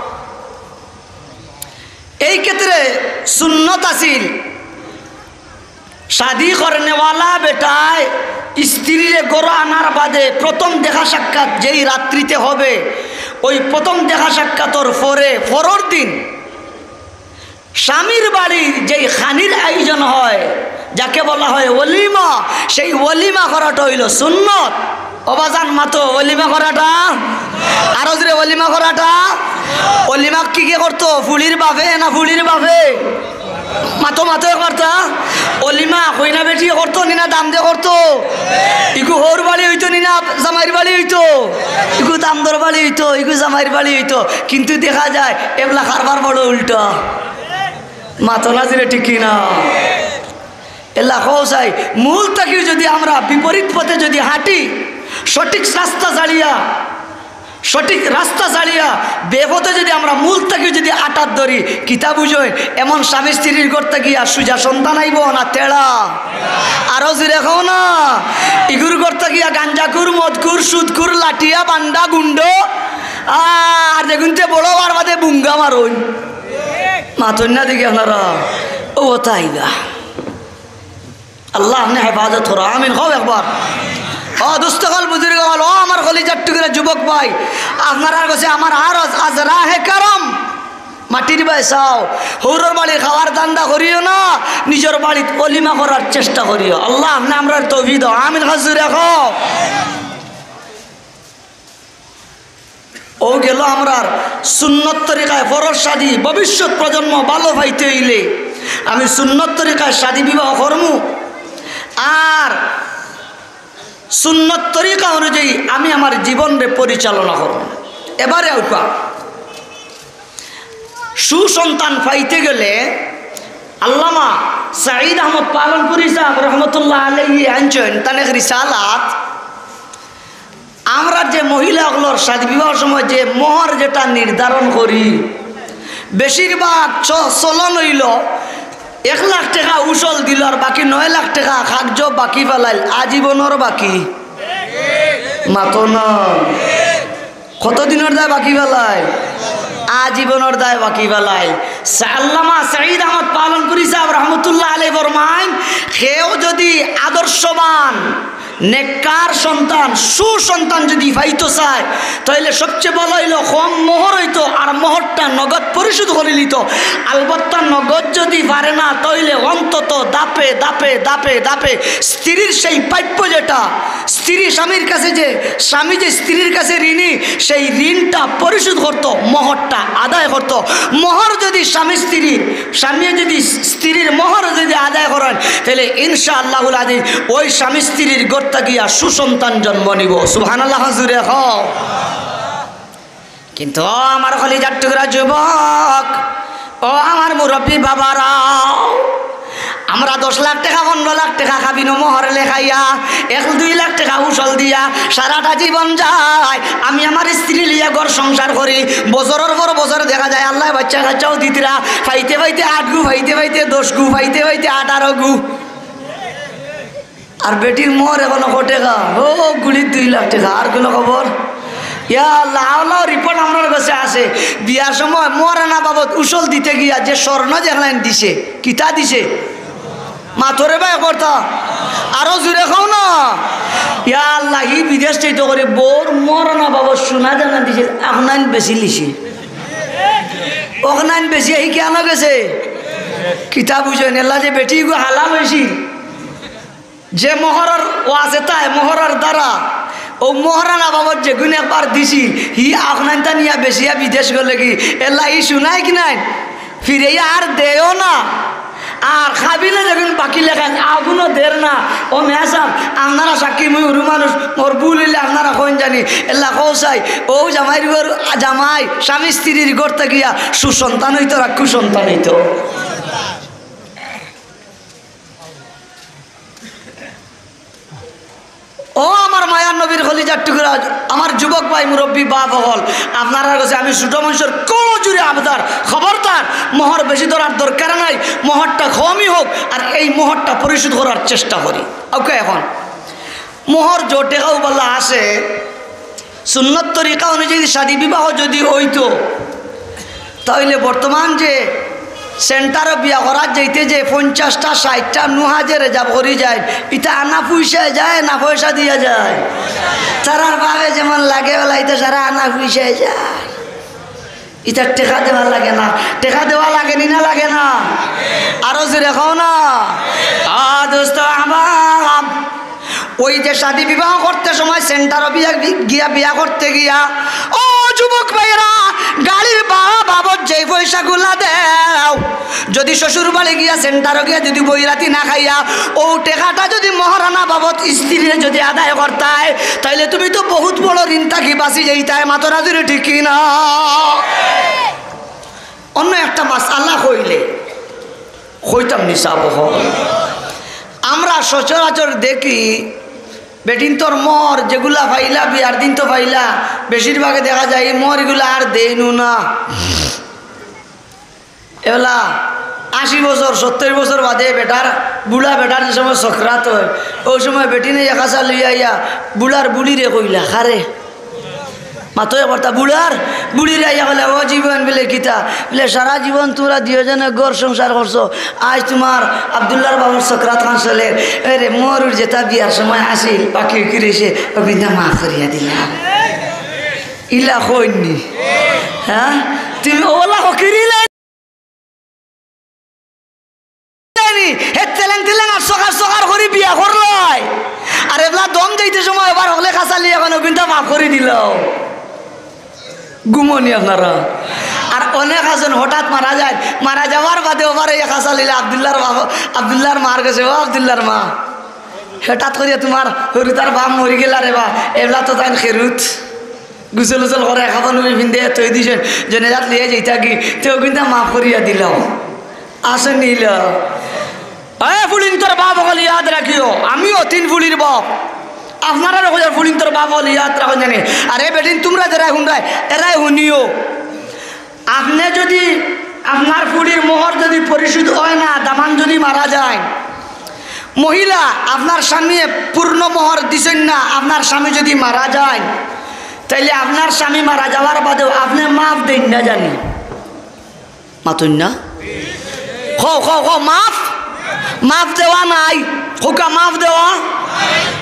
এই ক্ষেত্রে সুন্নত আছিল, শাদী করনেওয়ালা বেটায় স্ত্রীরে ঘরো আনার বাদে প্রথম দেখা সাক্ষাৎ যেই রাত্রিতে হবে, ওই প্রথম দেখা সাক্ষাতর পরে, পরর দিন স্বামীর বাড়ির যেই খানির আয়োজন হয়, যাকে বলা হয় ওলিমা, সেই ওলিমা করাটা অইলো সুন্নত। ও বাজান মাতো, ওলিমা করাটা? আরো জোরে, ওলিমা করাটা? ওলিমা কিগে করতো? ফুড়ির বাপে না ফুড়ির বাপে? মাতো, মাতো একবার তা। ওলিমা কইনা বেটিয়ে করতো নি না দামদে করতো? ইগু হউর বাড়ি অইতো নি না জামাইর বাড়ি অইতো? ইগু দামদর বাড়ি অইতো, ইগু জামাইর বাড়ি অইতো। কিন্তু দেখা যায় এবলা কারবার বড় উল্টা। মাতো না জোরে ঠিক কি না? এলা কও চাই, মূল থাকিউ যদি আমরা বিপরীত পথে যদি হাঁটি, সঠিক রাস্তা ছাড়িয়া, সঠিক রাস্তা ছাড়িয়া বেপথে যদি আমরা মূল থাকিউ যদি আটাত ধরি, কিতা বুঝইন? এমন স্বামী স্ত্রীর ঘর থাকিয়া সুজা সন্তান আইবো না তেড়া? আরো জোরে কও না। ইগুর ঘর থাকিয়া গাঞ্জাখুর, মদখুর, সুদখুর, লাঠিয়া, বান্ডা, গুন্ডো, আর যেগুনতে বড় অওয়ার বাদে বুঙ্গা মারইন। মাতইন না দেখি আপনারা। ও তাইবা। আল্লাহ আপনে হেফাজত করো, আমিন কও একবার। ও দোস্ত অকল, বুজুর্গ অকল, ও আমার কলিজার টুকরা যুবক ভাই, আপনারার গেছে আমার আরজ আজ রাহে কারাম, মাটির বায় চাও, হউরর বাড়ি খাওয়ার ধান্দা করিও না, নিজর বাড়িত অলিমা করার চেষ্টা করিও। আল্লাহ, আপনে আমরার তৌফিক দাও। আমিন। হাজুর রাখো। ও গেল আমরার সুন্নত তরিকায় ফরজ শাদী। ভবিষ্যৎ প্রজন্ম ভালো পাইতে অইলে আমি সুন্নত তরিকায় শাদী বিবাহ করমু, আর সুন্নত তরিকা অনুযায়ী আমি আমার জীবনরে পরিচালনা করমু। এবারে আউকা সুসন্তান পাইতে গেলে আল্লামা সাঈদ আহমদ পালনপুরী সাহেব রহমতুল্লাহ আলাইহি আনছইন তান এক রিসালাত। আমরা যে মহিলা অকলর শাদী বিবাহর সময় যে মোহর যেটা নির্ধারণ করি, বেশিরভাগ চ-, চলন অইলো এক লাখ টেকা উসল দিল আর বাকি নয় লাখ টেকা কাগজো বাকি ফালাইল, আজীবনর বাকি। মাতো না। কত দিনর দায় বাকি ফালাইল? আজীবনর দায় বাকি ফালাইল। সা-, আল্লামা সাঈদ আহমদ পালনপুরী সাহেব রহমতুল্লাহ আলাইহি ফরমাইন, কেউ যদি আদর্শবান নেককার সন্তান, সুসন্তান যদি পাইতো চায়, তাইলে সবচেয়ে ভালা অইলো কম মোহর অইতো, আর মোহরটা নগদ পরিশোধ করিলিতো। আলবত্তা নগদ যদি পারে না, তাইলে অন্তত ধাপে ধাপে ধাপে ধাপে স্ত্রীর সেই প্রাপ্য যেটা, স্ত্রী স্বামীর কাছে যে, স্বামী যে স্ত্রীর কাছে ঋণী, সেই ঋণটা পরিশোধ করতো, মোহরটা আদায় করতো। মোহর যদি স্বামী স্ত্রীর, স্বামী যদি স্ত্রীর মোহর যদি আদায় করেন, তাইলে ইনশাআল্লাহুল আজিজ ওই স্বামী স্ত্রীর ঘর থাকিয়া সুসন্তান জন্ম নিবো। সুবহানাল্লাহ, জুরে কও। কিন্তু ও আমার কলিজার টুকরা যুবক, ও আমার মুরব্বী বাবারা, আমরা দশ লাখ টেকা, পনরো লাখ টেকা কাবিনো মোহর লেখাইয়া, এক দুই লাখ টেকা উসল দিয়া সারাটা জীবন যায়। আমি আমার স্ত্রী লইয়া ঘর সংসার করি, বছরর পর বছর দেখা যায় আল্লায় বাইচ্চা কাইচ্চাও দিতরা, পাইতে পাইতে আটগু, পাইতে পাইতে দশগু, পাইতে পাইতে আঠারোগু। আর বেটির মোহর এখনো ক টেকা, ও গুলির দুই লাখ টেকা, আর কুনু খবর? ইয়া আল্লাহ, আল্লাহ, রিপোর্ট আমরার কাছে আছে। বিয়ার সময় মোহরানা বাবদ উসল দিতে গিয়া যে স্বর্ণ যেখান দিছে, কিতা দিছে? মাতরে ভাই কথা, আরো জুরে কও না। ইয়া আল্লাহ, হি বিদেশ থাকি করি বউর মোহরানা বাবদ সোনা যেখান দিছে, অখান বেশি লিছে। অখান বেশি হি কেনে গেছে? কিতা বুঝইন, এলা যে বেটিগু হালাল অইছিল, যে মোহরর ওয়াসিতায়, মোহরর দ্বারা, অউ মোহরানা বাবদ যেগুন একবার দিছিল, হি অখানতা নিয়া বেচিয়া বিদেশ গেলগি, এলা হি সোনাইক নাইন, ফিরাইয়া আর দেয়ও না। আর কাবিনো যেগুন বাকি লেখাইন, অগুনও দের না। ও মেসাব, আপনারা সাক্ষী, মুই হুরু মানুষ, মোর ভুল অইলে আপনারা কইন জানি, এলা কও চাই, অউ জামাইর ঘর, জামাই, স্বামী স্ত্রীর ঘর থাকিয়া সুসন্তান অইতো, আর কুসন্তান অইতো। ও আমার মায়ার নবীর কলিজার টুকরা, আমার যুবক ভাই, মুরব্বী বাপ অকল, আপনারার কাছে আমি ছোট মানুষর কলজুড়ে আবদার, খবরদার, মোহর বেশি ধরার দরকার নাই, মোহরটা কমই হোক, আর এই মোহরটা পরিশোধ করার চেষ্টা করি। ওকে, এখন মোহর যে টেকাও বালা আছে, সুন্নত তরিকা অনুযায়ী শাদী বিবাহ যদি অইতো, তাইলে বর্তমান যে সেন্টারো বিয়া করার যাইতে যে পঞ্চাশটা, ষাইটটা নুহা যে রিজার্ভ করি যায়, ইতা আনা পয়সায় যায় না পয়সা দিয়া যায়? তারার ভাবে যেমন লাগে ওলা, ইতা সারা আনা পয়সায় যায়। ইতার টেকা দেওয়া লাগে না, টেকা দেওয়া লাগে নি না লাগে না? আরো জুরে কও না। আ, দোস্ত আহবাব, ওই যে শাদী বিবাহ করতে সময় সেন্টারো বিয়া, বি-, গিয়া বিয়া করতে গিয়া, ও যুবক ভাইরা, গাড়ির ভাড়া বাবদ যেই পয়সাগুলা দেও, যদি শ্বশুর বাড়ি গিয়া সেন্টারো গিয়া যদি বইরাতি না খাইয়া, ও টেকাটা যদি মোহরানা বাবদ স্ত্রীরে যদি আদায় করতায়, তাইলে তুমি তো বহুত বড় ঋণ থাকি বাঁচি যাইতায়। মাতরা জুরে ঠিক কি না? অন্য একটা মাসআলা কইলে কইতাম নি সাব অকল। আমরা সচরাচর দেখি, বেটিন্তর মোহর যেগুলা পাইলা, বিয়ার দিন তো পাইলা, বেশিরভাগে দেখা যায় এই মোহর ইগুলা আর দেইনও না। এগুলা আশি বছর, সত্তইর বছর বাদে বেটার, বুড়া বেটার যে সময় সকরাত অয়, অউ সময় বেটিনে এক আছা লইয়া আইয়া বুড়ার বুড়িরে কইলা, "কারে?" মাতো একবার তা বুড়ার, বুড়ির আইয়া কইলা, "ও জীবন," বলে, "কিতা?" বলে, "সারা জীবন তুমরা দুইওজনে ঘর সংসার করছো, আইজ তুমার আব্দুল্লাহর বাবার সকরাত খান চলের, এরে মরুর যেতা বিয়ার সময় আছিল, বাকি কি রইছে, অগুইনতা মাফ করিয়া দিলাম।" ইলা কইননি? হ্যাঁ, তুমি ওলা হকিরিলা জানি, হে তেলেং তেলেং আর সকার সকার করি বিয়া করলাই। আর এবলা দম যাইতে সময় এবার হকলে খাসালি এখন অগুইনতা মাফ করি দিলাও। ঘুমোনি আপনারা। আর অনেক আছইন হঠাৎ মারা যায়, মারা যাওয়ার বাদে ওবার এই খাসালিলা আব্দুল্লাহর বাবা, আব্দুল্লাহর মার গেছে, "ও আব্দুল্লাহর মা, হঠাৎ করিয়া তুমার হুরুতার বাপ মরি গেলা রে বা, এবলা তো তাইন খেরুত।" গোসল উসল করে, কাফন উনি ফিন্দে, থই দিছইন, জেনাজাত লইয়া যাইতা কি, তে অগুইনতা মাফ করিয়া দিলাও। আসেন নিল। এ ফুলিন্তর বাপ অকল ইয়াদ রাখিও, আমিও তিন ফুলির বাপ। আপনারারে কইয়ার ফুলিন্তর বাপ অকল ইয়াদ রাখইন জানি। আরে বেটিন, তুমরা যেরায় হুনরায়, এরায় হুনিও। আপনে যুদি আপনার ফুলির মোহর যুদি পরিশোধ অয় না, দামান যুদি মারা যায়, মহিলা আপনার স্বামীয়ে পূর্ণ মোহর দিছইন না, আপনার স্বামী যুদি মারা যায়, তাইলে আপনার স্বামী মারা যাওয়ার বাদেও আপনে মাফ দেইন না জানি। মাতইন না? কও, কও, কও, মাফ? মাফ দেওয়া নাই। কউক্কা, মাফ দেওয়া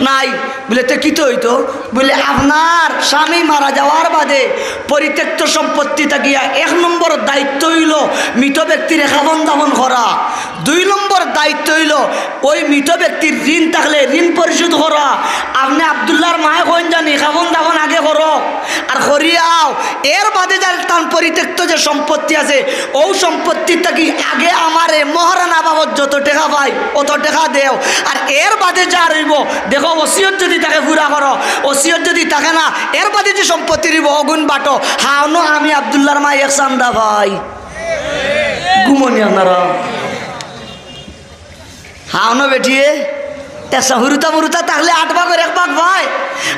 নাই। বলে, "তে কিতা অইতো?" বলে, "আপনার স্বামী মারা যাওয়ার বাদে পরিত্যক্ত সম্পত্তি থাকিয়া এক নম্বর দায়িত্ব অইলো মৃত ব্যক্তিরে কাফন দাফন করা, দুই নম্বর দায়িত্ব অইলো ওই মৃত ব্যক্তির ঋণ থাকলে ঋণ পরিশোধ করা।" আপনে আব্দুল্লাহর মায়ে কইন জানি, কাফন দাফন আগে করো, আর করিয়া আও, এর বাদে যার তান পরিত্যক্ত যে সম্পত্তি আছে, অউ সম্পত্তির থাকি আগে আমারে মোহরানা বাবদ যত টেকা পাই, অত টেকা দেও। আর এর বাদে যা রইবো, দেখো, ওসিয়ত যুদি থাকে পুরা করো, ওসিয়ত যুদি থাকে না, এর বাদে যে সম্পত্তি রইবো, অগুন বাটো। হাওনো আমি আব্দুল্লাহর মা এক চান্দা পাই। ঘুমোনি আপনারা? হাওনো বেটিয়ে, একসা হুরুতা মুরুতা থাকলে আট ভাগর এক ভাগ পায়,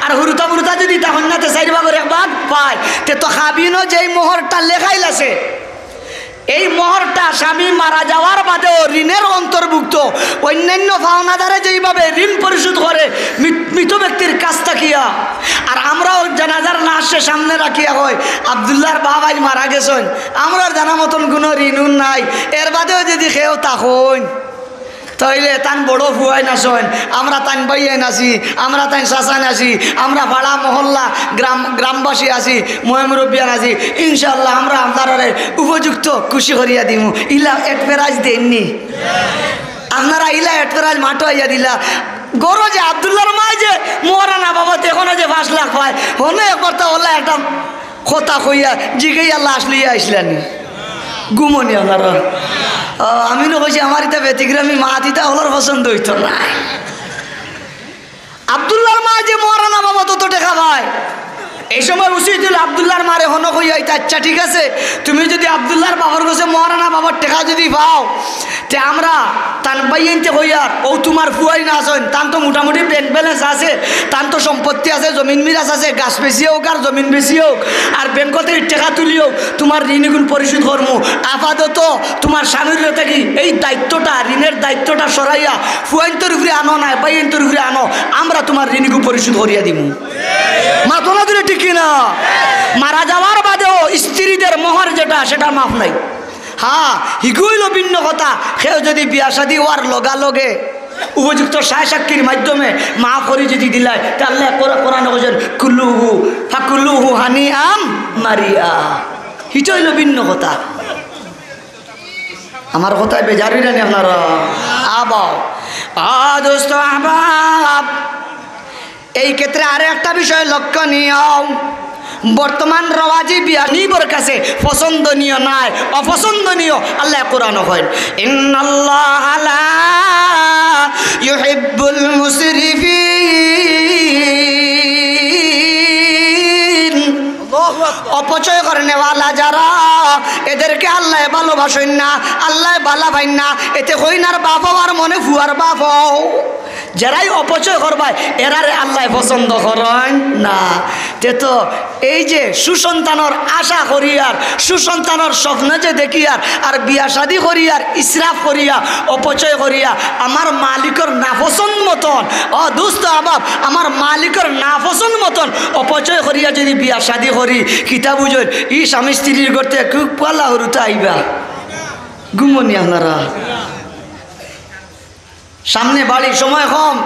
আর হুরুতা মুরুতা যুদি থাকইন না, তে চাইর ভাগর এক ভাগ পায়। তে তো কাবিনো যেই মোহরটা লেখাইল আছে, এই মোহরটা স্বামী মারা যাওয়ার বাদেও ঋণের অন্তর্ভুক্ত। অইন্যান্য পাওনাদারে যেইভাবে ঋণ পরিশোধ করে মৃত-, মৃত ব্যক্তির কাছ থাকিয়া, আর আমরাও জানাজার লাশে সামনে রাখিয়া কই, "আব্দুল্লাহর বাবাই মারা গেছইন, আমরার জানা মতন কুনু ঋণ উন নাই।" এর বাদেও যুদি কেউ থাকইন, তাইলে তান বড় ফুয়াইন আছইন, আমরা তান ভাইয়াইন আছি, আমরা তান চাচাইন আছি, আমরা পাড়া মহল্লা, গ্রাম, গ্রামবাসী আছি, ময়-মুরব্বিয়ান আছি, ইনশাআল্লাহ আমরা আপনারারে উপযুক্ত খুশি করিয়া দিমু। ইলা advertise দেইননি? আপনারা ইলা advertise মাঠো আইয়া দিলা। গরো যে আব্দুল্লাহর মায় যে মোহরানা বাবদ এখনো যে পাঁচ লাখ পায়, হনো একবার তা অলা একটা কথা কইয়া জিগাইয়া লাশ লইয়া আইছলানি। ঘুমোনি আপনারা? ও, আমি না কইছি আমার ইতা ব্যতিক্রমী মাত, ইতা অকলর পছন্দ অইতো না। আব্দুল্লাহর মায় যে মোহরানা বাবদ অত টেকা পায়, এই সময় উচিত অইলো আব্দুল্লাহর মারে হনো কইয়া, "ইতা আচ্ছা ঠিক আছে, তুমি যুদি আব্দুল্লাহর বাবার গেছে মোহরানা বাবদ টেকা যুদি পাও, তে আমরা তান ভাইয়াইন্তে কইয়ার, অউ তুমার ফুয়াইন আছইন, তান তো মোটামুটি bank balance আছে, তান তো সম্পত্তি আছে, জমিন মিরাস আছে, গাছ বেচিয়া অউক আর জমিন বেচিয়া অউক, আর ব্যাংক থাকি টেকা তুলিয়া অউক, তুমার ঋণ ইগুন পরিশোধ করমু। আপাতত তুমার স্বামীর থাকি এই দায়িত্বটা, ঋণের দায়িত্বটা সরাইয়া ফুয়াইন্তর উপরে আনো না, ভাইয়াইন্তর উপরে আনো, আমরা তুমার ঋণ ইগু পরিশোধ করিয়া দিমু।" মাতো না দিলে ঠিক কি না? মারা যাওয়ার বাদেও স্ত্রীদের মোহর যেটা, সেটা মাফ নাই। হ্যাঁ, হিগু অইলো ভিন্ন কথা। কেউ যুদি বিয়া শাদী অওয়ার লগালগে উপযুক্ত সায় সাক্ষীর মাধ্যমে মাফ করি যুদি দিলায়, তে আল্লায় কোরা-, কোরআনো কইছইন, "কুলুহু, ফাকুলুহু হানিআম মারিআ।" হিটা অইলো ভিন্ন কথা। আমার কথায় বেজার অইরা নি আপনারা? আবাও। আ, দোস্ত আহবাব, এই ক্ষেত্রে আরো একটা বিষয় লক্ষণীয়, বর্তমান রওয়াজি বিয়া নিবর কাছে পছন্দনীয় নায়, অপছন্দনীয়। আল্লায় কোরআনো কইন, "ইন্নাল্লাহা লা ইউহিব্বুল মুসরিফিন।" অপচয় করনেওয়ালা যারা, এদেরকে আল্লায় ভালোবাসইন না, আল্লায় ভালা পাইন না। এতে কইনার বাপ অওয়ার মনে ফুয়ার বাপ অও। যেরাই অপচয় করবায়, এরারে আল্লায় পছন্দ করইন না। তে তো এই যে সুসন্তানর আশা করিয়ার, সুসন্তানর স্বপ্ন যে দেখিয়ার, আর বিয়া শাদি করিয়ার, ইসরাফ করিয়া, অপচয় করিয়া, আমার মালিকর নাপছন্দ মতন, ও দোস্ত আহবাব, আমার মালিকর নাপছন্দ মতন অপচয় করিয়া যদি বিয়া শাদি করি, কিতা বুঝইন, ই স্বামী স্ত্রীর গর্তে খুব পালা হুরুতা আইবা। ঘুমনি আপনারা? সামনে বাড়ি, সময় কম।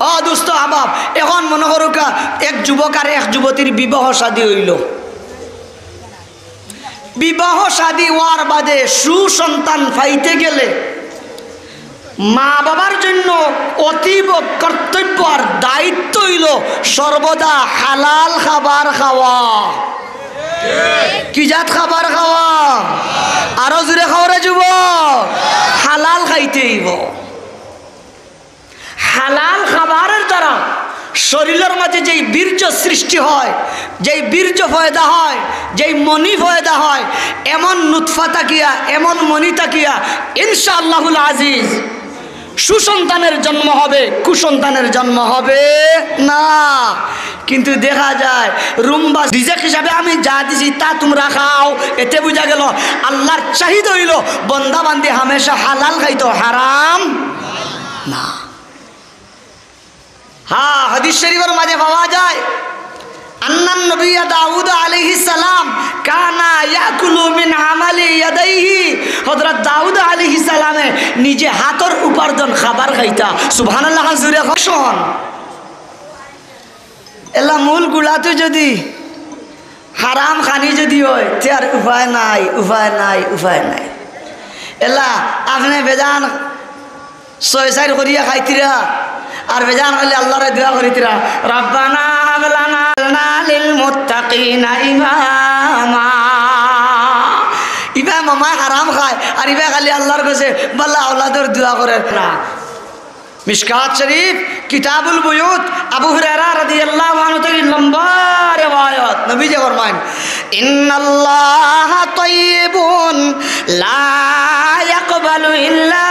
ও দোস্ত আহবাব, এখন মনো করউক্কা, এক যুবক আর এক যুবতীর বিবাহ শাদী অইলো। বিবাহ শাদী অওয়ার বাদে সুসন্তান পাইতে গেলে মা বাবার জন্য অতীব কর্তব্য আর দায়িত্ব অইলো সর্বদা হালাল খাবার খাওয়া। কি জাত খাবার খাওয়া? আরো জোরে কওরে যুবক, হালাল খাইতে অইবো। হালাল খাবারের দ্বারা শরীরের মাঝে যেই বীর্য সৃষ্টি হয়, যেই বীর্য পয়দা হয়, যেই মনি পয়দা হয়, এমন নুতফা থাকিয়া, এমন মনি থাকিয়া ইনশাআল্লাহুল আজিজ সুসন্তানের জন্ম হবে, কুসন্তানের জন্ম হবে না। কিন্তু দেখা যায় রুম্বা রিজেক হিসাবে আমি যা দিছি তা তুমরা খাও, এতে বুঝা গেল আল্লাহর চাহিদা অইলো বন্দা বান্দি হামেশা হালাল খাইতো, হারাম না। হ্যাঁ, হাদিস শরীফের মাঝে পাওয়া যায়, আন্নান নবিয়্যা দাউদ আলাইহিস সালাম কানা ইয়াকুলু মিন আমালি ইয়াদাইহি, হযরত দাউদ আলাইহিস সালামে নিজে হাতর উপার্জন খাবার খাইতা। সুবহানাল্লাহ, জোরে কওন। এলা মূল গুড়াত যদি হারাম খানি যদি অয়, তে আর উপায় নাই, উপায় নাই, উপায় নাই। এলা আপনে বেজান ছয় চাইর করিয়া খাইতিরা, আর বেজান খালি আল্লাহরে দোয়া করিতিরা, "রাব্বানা হাব লানা লিল মুত্তাকিনা ইমামা।" ইবা মামায় হারাম খায়, আর ইবা খালি আল্লাহর গেছে বালা আওলাদর দোয়া করের না। মিশকাত শরীফ, কিতাবুল বুয়ুত, আবু হুরায়রা রাদিয়াল্লাহু আনহু থাকি লম্বা রেওয়ায়ত, নবীজি ফরমাইন, "ইন্নাল্লাহা তাইয়িবুন লা ইয়াকবালু ইল্লা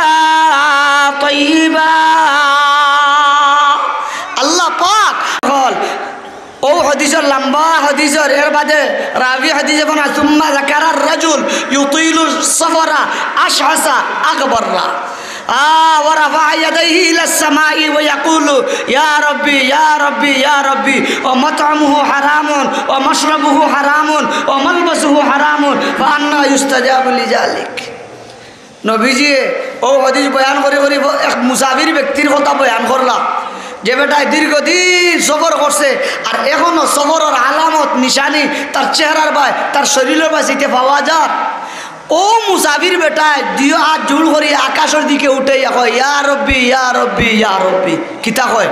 তাইয়িবা।" আল্লাহ পাক বল, ও হাদিসর লম্বা হাদিসর, এর বাদে রাবি হাদিসে বনা, "সুম্মা যাকারার রাজুল ইউতিলুস সাফারা আশআসা আগবাররা।" আ, "ওয়া রাফাআ ইয়াদাইহি ইলাস সামাই ওয়া ইয়াকুলু, ইয়া রাব্বি, ইয়া রাব্বি, ইয়া রাব্বি, ওয়া মাতআমুহু হারামুন, ওয়া মাশরাবুহু হারামুন, ওয়া মালবাসুহু হারামুন, ফা আন্না ইউস্তাজাবু লিযালিক?" নবীজিয়ে ও হাদিস বয়ান করি করি এক মুসাফির ব্যক্তির কথা বয়ান করলা, যে বেটায় দীর্ঘদিন সফর করছে, আর এখনো সফরর আলামত নিশানি তার চেহারার বায়, তার শরীরর বায় সিতে পাওয়া যার। ও মুসাফির বেটায় দুইও আত জুড় করি আকাশর দিকে উঠাইয়া কয়, "ইয়া রব্বি, ইয়া রব্বি, ইয়া রব্বি।" কিতা কয়?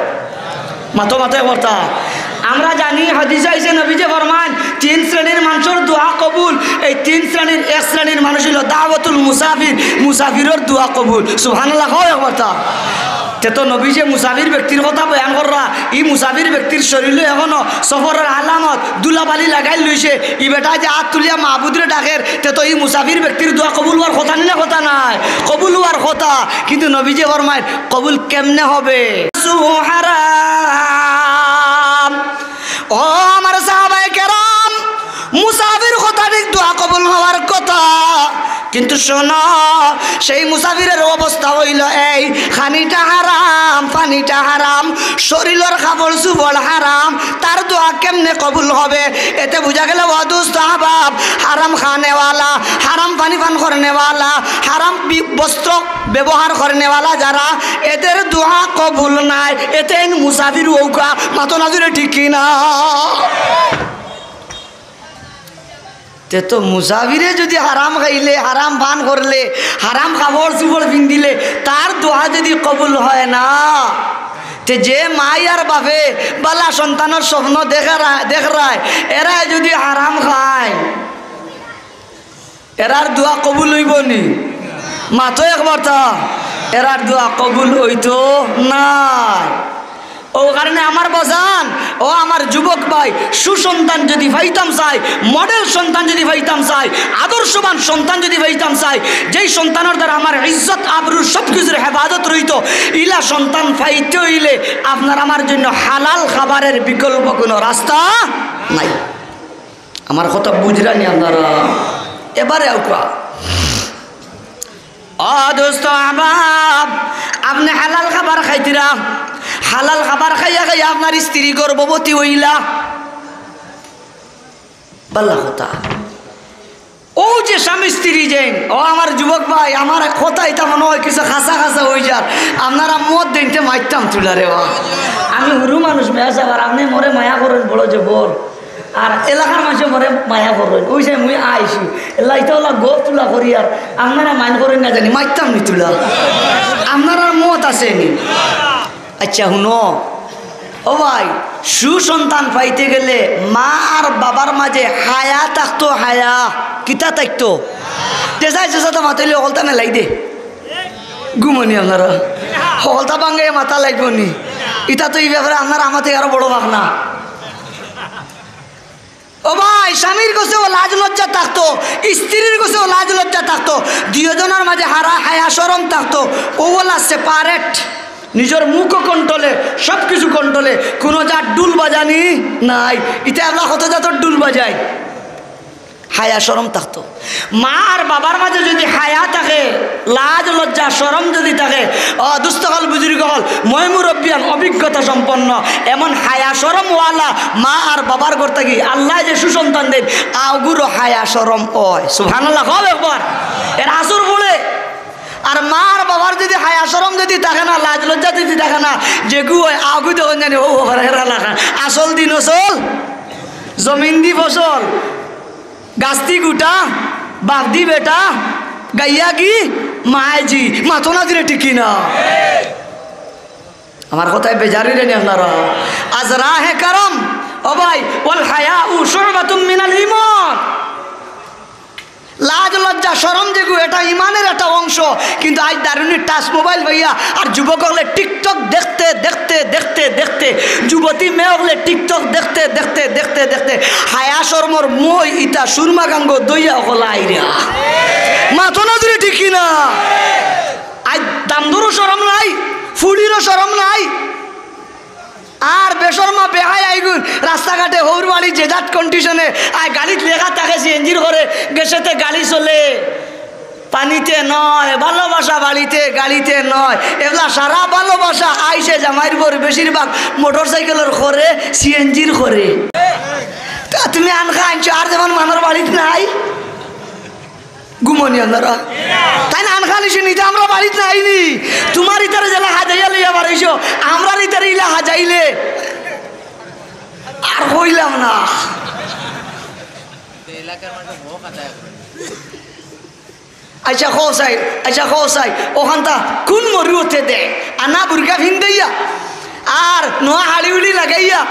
মাতো মাতো কর্তা। আমরা জানি হাদিসে আইছে, নবীজি ফরমাইন, তিন শ্রেণীর মানুষর দোয়া কবুল। এই তিন শ্রেণীর এক শ্রেণীর মানুষ অইলো দাওয়াতুল মুসাফির, মুসাফিরর দোয়া কবুল। সুবহানাল্লাহ, কও একবার তা। তে তো নবীজিয়ে মুসাফির ব্যক্তির কথা বয়ান কররা, ই মুসাফির ব্যক্তির শরীরো এখনো সফরর আলামত, ধুলাবালি লাগাইল রইছে। ই বেটায় যে আত তুলিয়া মাবুদরে ডাকের, তে তো ই মুসাফির ব্যক্তির দোয়া কবুল অওয়ার কথা নি না, কথা নায়? কবুল অওয়ার কথা। কিন্তু নবীজিয়ে ফরমাইন, কবুল কেমনে হবে? হারাম। ও আমার সাহাবায়ে কেরাম, মুসাফির কথা ঠিক দোয়া কবুল অওয়ার কথা, কিন্তু শোনো, সেই মুসাফিরর অবস্থা অইলো এই, খানিটা হারাম, পানিটা হারাম, শরীরর কাপড় চুপড় হারাম, তার দোয়া কেমনে কবুল হবে? এতে বুঝা গেল, ও দোস্ত আহবাব, হারাম খানেওয়ালা, হারাম পানি পান করনেওয়ালা, হারাম বি-, বস্ত্র ব্যবহার করনেওয়ালা যারা, এদের দোয়া কবুল নায়। এতে মুসাফির অউক্কা, মাতো না জুরে, ঠিক কি না? তে তো মুসাফিরে যদি হারাম খাইলে, হারাম পান করলে, হারাম কাপড় চুপড় পিন্দিলে, তার দোয়া যদি কবুল হয় না, তে যে মাই আর বাপে বালা সন্তানর স্বপ্ন দেখরা-, দেখরায়, এরায় যদি হারাম খায়, এরার দোয়া কবুল অইবো নি? মাতো একবার তা, এরার দোয়া কবুল অইতো নায়। অউ কারণে আমার বাজান, ও আমার যুবক ভাই, সুসন্তান যদি পাইতাম চাই, মডেল সন্তান যদি পাইতাম চাই, আদর্শবান সন্তান যদি পাইতাম চাই, যেই সন্তানর দ্বারা আমার ইজ্জত আবরু সব কিছুর হেফাজত রইতো, ইলা সন্তান পাইতে অইলে আপনার আমার জন্য হালাল খাবারের বিকল্প কোনো রাস্তা নাই। আমার কথা বুঝরা নি আপনারা? এবারে আউকা। ও দোস্ত আহবাব, আপনে হালাল খাবার খাইতিরা, হালাল খাবার খাইয়া খাইয়া আপনার স্ত্রী গর্ভবতী অইলা, বালা কথা। অউ যে স্বামী স্ত্রী যেইন, ও আমার যুবক ভাই, আমার কথা ইতা মনে হয় কিছু খাসা খাসা অইযার। আপনারা মত দেইনতে মাইরতাম তুলা রে বা। আমি হুরু মানুষ মেয়া সাব, আর আপনে মোরে মায়া করইন বড় জবর। আর এলাকার মানষে মোরে মায়া করইন, অউ যে মুই আইছি, এলা ইতা অলা গপ তুলা করি, আর আপনারা মাইন করইন না জানি, মাইরতাম নি তুলা। আপনারার মত আছে নি? আচ্ছা, হুনো, ও ভাই, সুসন্তান পাইতে গেলে মা আর বাবার মাঝে হায়া থাকতো, হায়া। কিতা থাকতো? যেসায় যেসাথে মাতাইলে হকলতা মেলাই দে। ঘুমো নি আপনারা? হকলতা ভাঙ্গাইয়া মাতা লাগবো নি? ইতা তো ই ব্যাপারে আপনার আমাতে আরো বড় ভাবনা। ও ভাই, স্বামীর গেছেও লাজ লজ্জা থাকতো, স্ত্রীর গেছেও লাজ লজ্জা থাকতো, দুইওজনর মাঝে হারা হায়া শরম থাকতো, অউ অলা separate, নিজর মুখও কন্ট্রোলে, সব কিছু কন্ট্রোলে, কোনো জাত ঢুল বাজানি নাই। ইতা আমরা কত জাতর ঢুল বাজাই, হায়া শরম থাকতো। মা আর বাবার মাঝে যদি হায়া থাকে, লাজ লজ্জা শরম যদি থাকে, ও দুস্ত অকল, বুজুর্গ অকল, ময় মুরব্বিয়ান, অভিজ্ঞতা সম্পন্ন, এমন হায়া শরমওয়ালা মা আর বাবার ঘর থাকি আল্লায় যে সুসন্তান দেইন, আগুরও হায়া শরম অয়। সুবহানাল্লাহ, কও একবার। এর আসর পড়ে। আর মা আর বাবার যদি হায়া শরম যদি থাকে না, লাজ লজ্জা যদি থাকে না, যেগু অয়, আগু দেখইন জানি, ও, ও, হেরা, হেরা লাগা। আসল দিন আসল, জমিন দি ফসল। গাস্তি গুটা, বাপ দি বেটা, গাইয়া গি, মায় জি, মাতো না দিলে টিকি না। আমার কথায় বেজার অইলে নি আপনারা? আজ রাহে কারাম, ও ভাই, ওয়াল হায়াউ শুবাতুম মিনাল ঈমান। লাজ লজ্জা শরম যেগু, এটা ইমানের একটা অংশ। কিন্তু আজ দারুণী টাচ মোবাইল পাইয়া আর যুবক অকলে TikTok দেখতে দেখতে দেখতে দেখতে, যুবতী মেয়ে অকলে TikTok দেখতে দেখতে দেখতে দেখতে হায়া শরমর মই ইতা সুরমা গাঙ্গো দইয়া অকল আইরা। মাতো না দিলে টিকি না। আজ দামদুরও শরম নাই, ফুড়িরও শরম নাই। আর বেশরমা বেহায়া ইগুন রাস্তাঘাটে হউর বাড়ি যে জাত কন্ডিশনে আয়, গাড়িত লেখা থাকে সিএনজির করে, গ্যাসেতে গাড়ি চলে। পানিতে নয়, ভালোবাসা বাড়িতে, গাড়িতে নয়। এবলা সারা ভালোবাসা আইছে জামাইর বউর বেশিরভাগ মোটরসাইকেলর করে, সিএনজির করে। তা তুমি আনখা আনছো, আর যেমন মানর বাড়িত নাই, ঘুমো নি আপনারা? তাইন আনখা নিছে নি, তে আমরার বাড়িত নাই নি। তুমার ইতারে যেলা হাজাইয়া লইয়া বারইছো, আমরার ইতারে ইলা হাজাইলে আর কইলাম না। আচ্ছা, কও চাই, আচ্ছা, কও চাই, অখানতা কুন মরুয়তে দে? আনা বুরকা ফিন্দাইয়া, আর নোয়া হাড়ি উড়ি লাগাইয়া,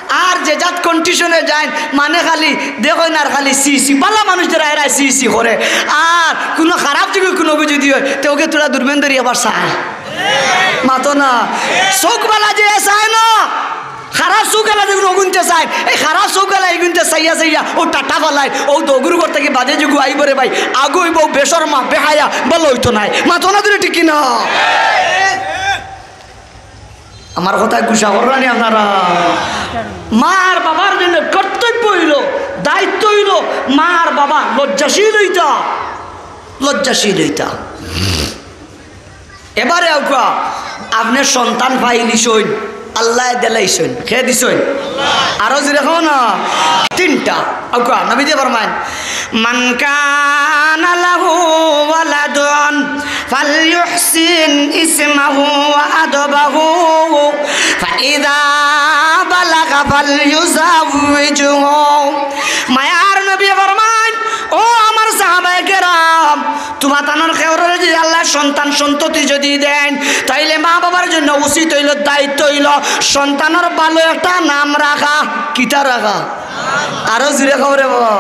আর যে জাত কন্ডিশনে যাইন, মানে খালি দেখইন আর খালি ছি ছি, ভালা মানুষ যারা এরা ছি ছি করে, আর কুনু খারাপ যদি কুনু যদি অয়, তে অগে থুড়া দুরবেন ধরি আবার চায়। মাতো না। চউখ ভালা যে চায় না, খারাপ চউখ আলা যেগুন অগুনতে চায়, এই খারাপ চউখ আলা ইগুনতে চাইয়া চাইয়া অউ টাটা ফালায়, অউ দগুর ঘর থাকি বাদে যেগু আইবো রে ভাই, আগু অইবো বেশরমা, বেহায়া, ভালা অইতো নায়। মাতো না দিলে টিকি না। আমার কথায় গুসা কররা নি আপনারা? মা আর বাবার জন্য কর্তব্য অইলো, দায়িত্ব অইলো, মা আর বাবা লজ্জাশীল অইতা, লজ্জাশীল অইতা। এবারে আউকা, আপনে সন্তান পাইলিছইন, আল্লায় দিলাইছইন, কে দিছইন? আরো জোরে কও না। তিনটা। আউকা, নবীজি ফরমাইন, "মান কানা লাহু ওয়ালাদুন ফালইউহসিন ইসমাহু ওয়া আদবাহু, ফাইদা বালাগা ফালইউজাউইজহু।" মায়ার নবী ফরমাইন, ও আমার সাহাবায়ে কেরাম, তুমা তানর কেউররে যদি আল্লায় সন্তান সন্ততি যদি দেইন, তাইলে মা বাবার জন্য উচিত অইলো, দায়িত্ব অইলো সন্তানর ভালা একটা নাম রাখা। কিতা রাখা? আরো জোরে কও রে বাবা,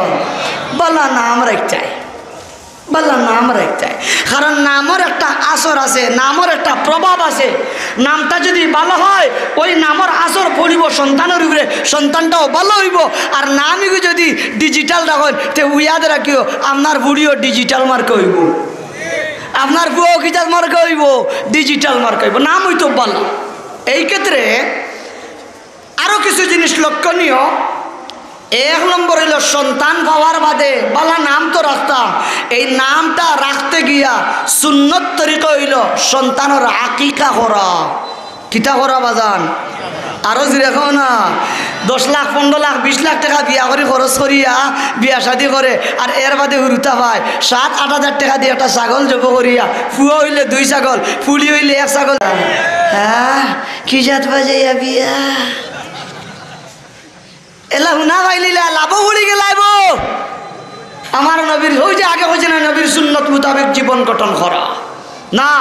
ভালা নাম রাখতায়, ভালা নাম রাখতায়। কারণ নামর একটা আসর আছে, নামর একটা প্রভাব আছে। নামটা যদি ভালা অয়, অউ নামর সন্তানর উপরে, সন্তানটাও ভালা অইবো। আর নাম ইগু যদি digital রাখইন, তে ইয়াদ রাখিও, আপনার ফুড়িও digital মার্কা অইবো, আপনার ফুয়াও কিতা মার্কা অইবো, digital মার্কা অইবো, নাম অইতো ভালা। এই ক্ষেত্রে আরো কিছু জিনিস লক্ষণীয়। এক নম্বর অইলো, সন্তান পাওয়ার বাদে ভালা নাম তো রাখতাম, এই নামটা রাখতে গিয়া সুন্নত তরিকা অইলো সন্তানর আকিকা করা। কিতা করা বাজান? আরো জুরে কও না। দশ লাখ, পনরো লাখ, বিশ লাখ টেকা বিয়া করি খরচ করিয়া বিয়া শাদি করে, আর এর বাদে হুরুতা পায় সাত আট হাজার টেকা দি একটা ছাগল জবো করিয়া, ফুয়া অইলে দুই ছাগল, ফুড়ি অইলে এক ছাগল। হ্যাঁ, কি জাত বাজাইয়া বিয়া? এলা হুনা পাইলিলা, লাভো উড়ি গেলাইবো। আমার নবীর, ওই যে আগে কইছি না, নবীর সুন্নত মোতাবেক জীবন গঠন করা। না,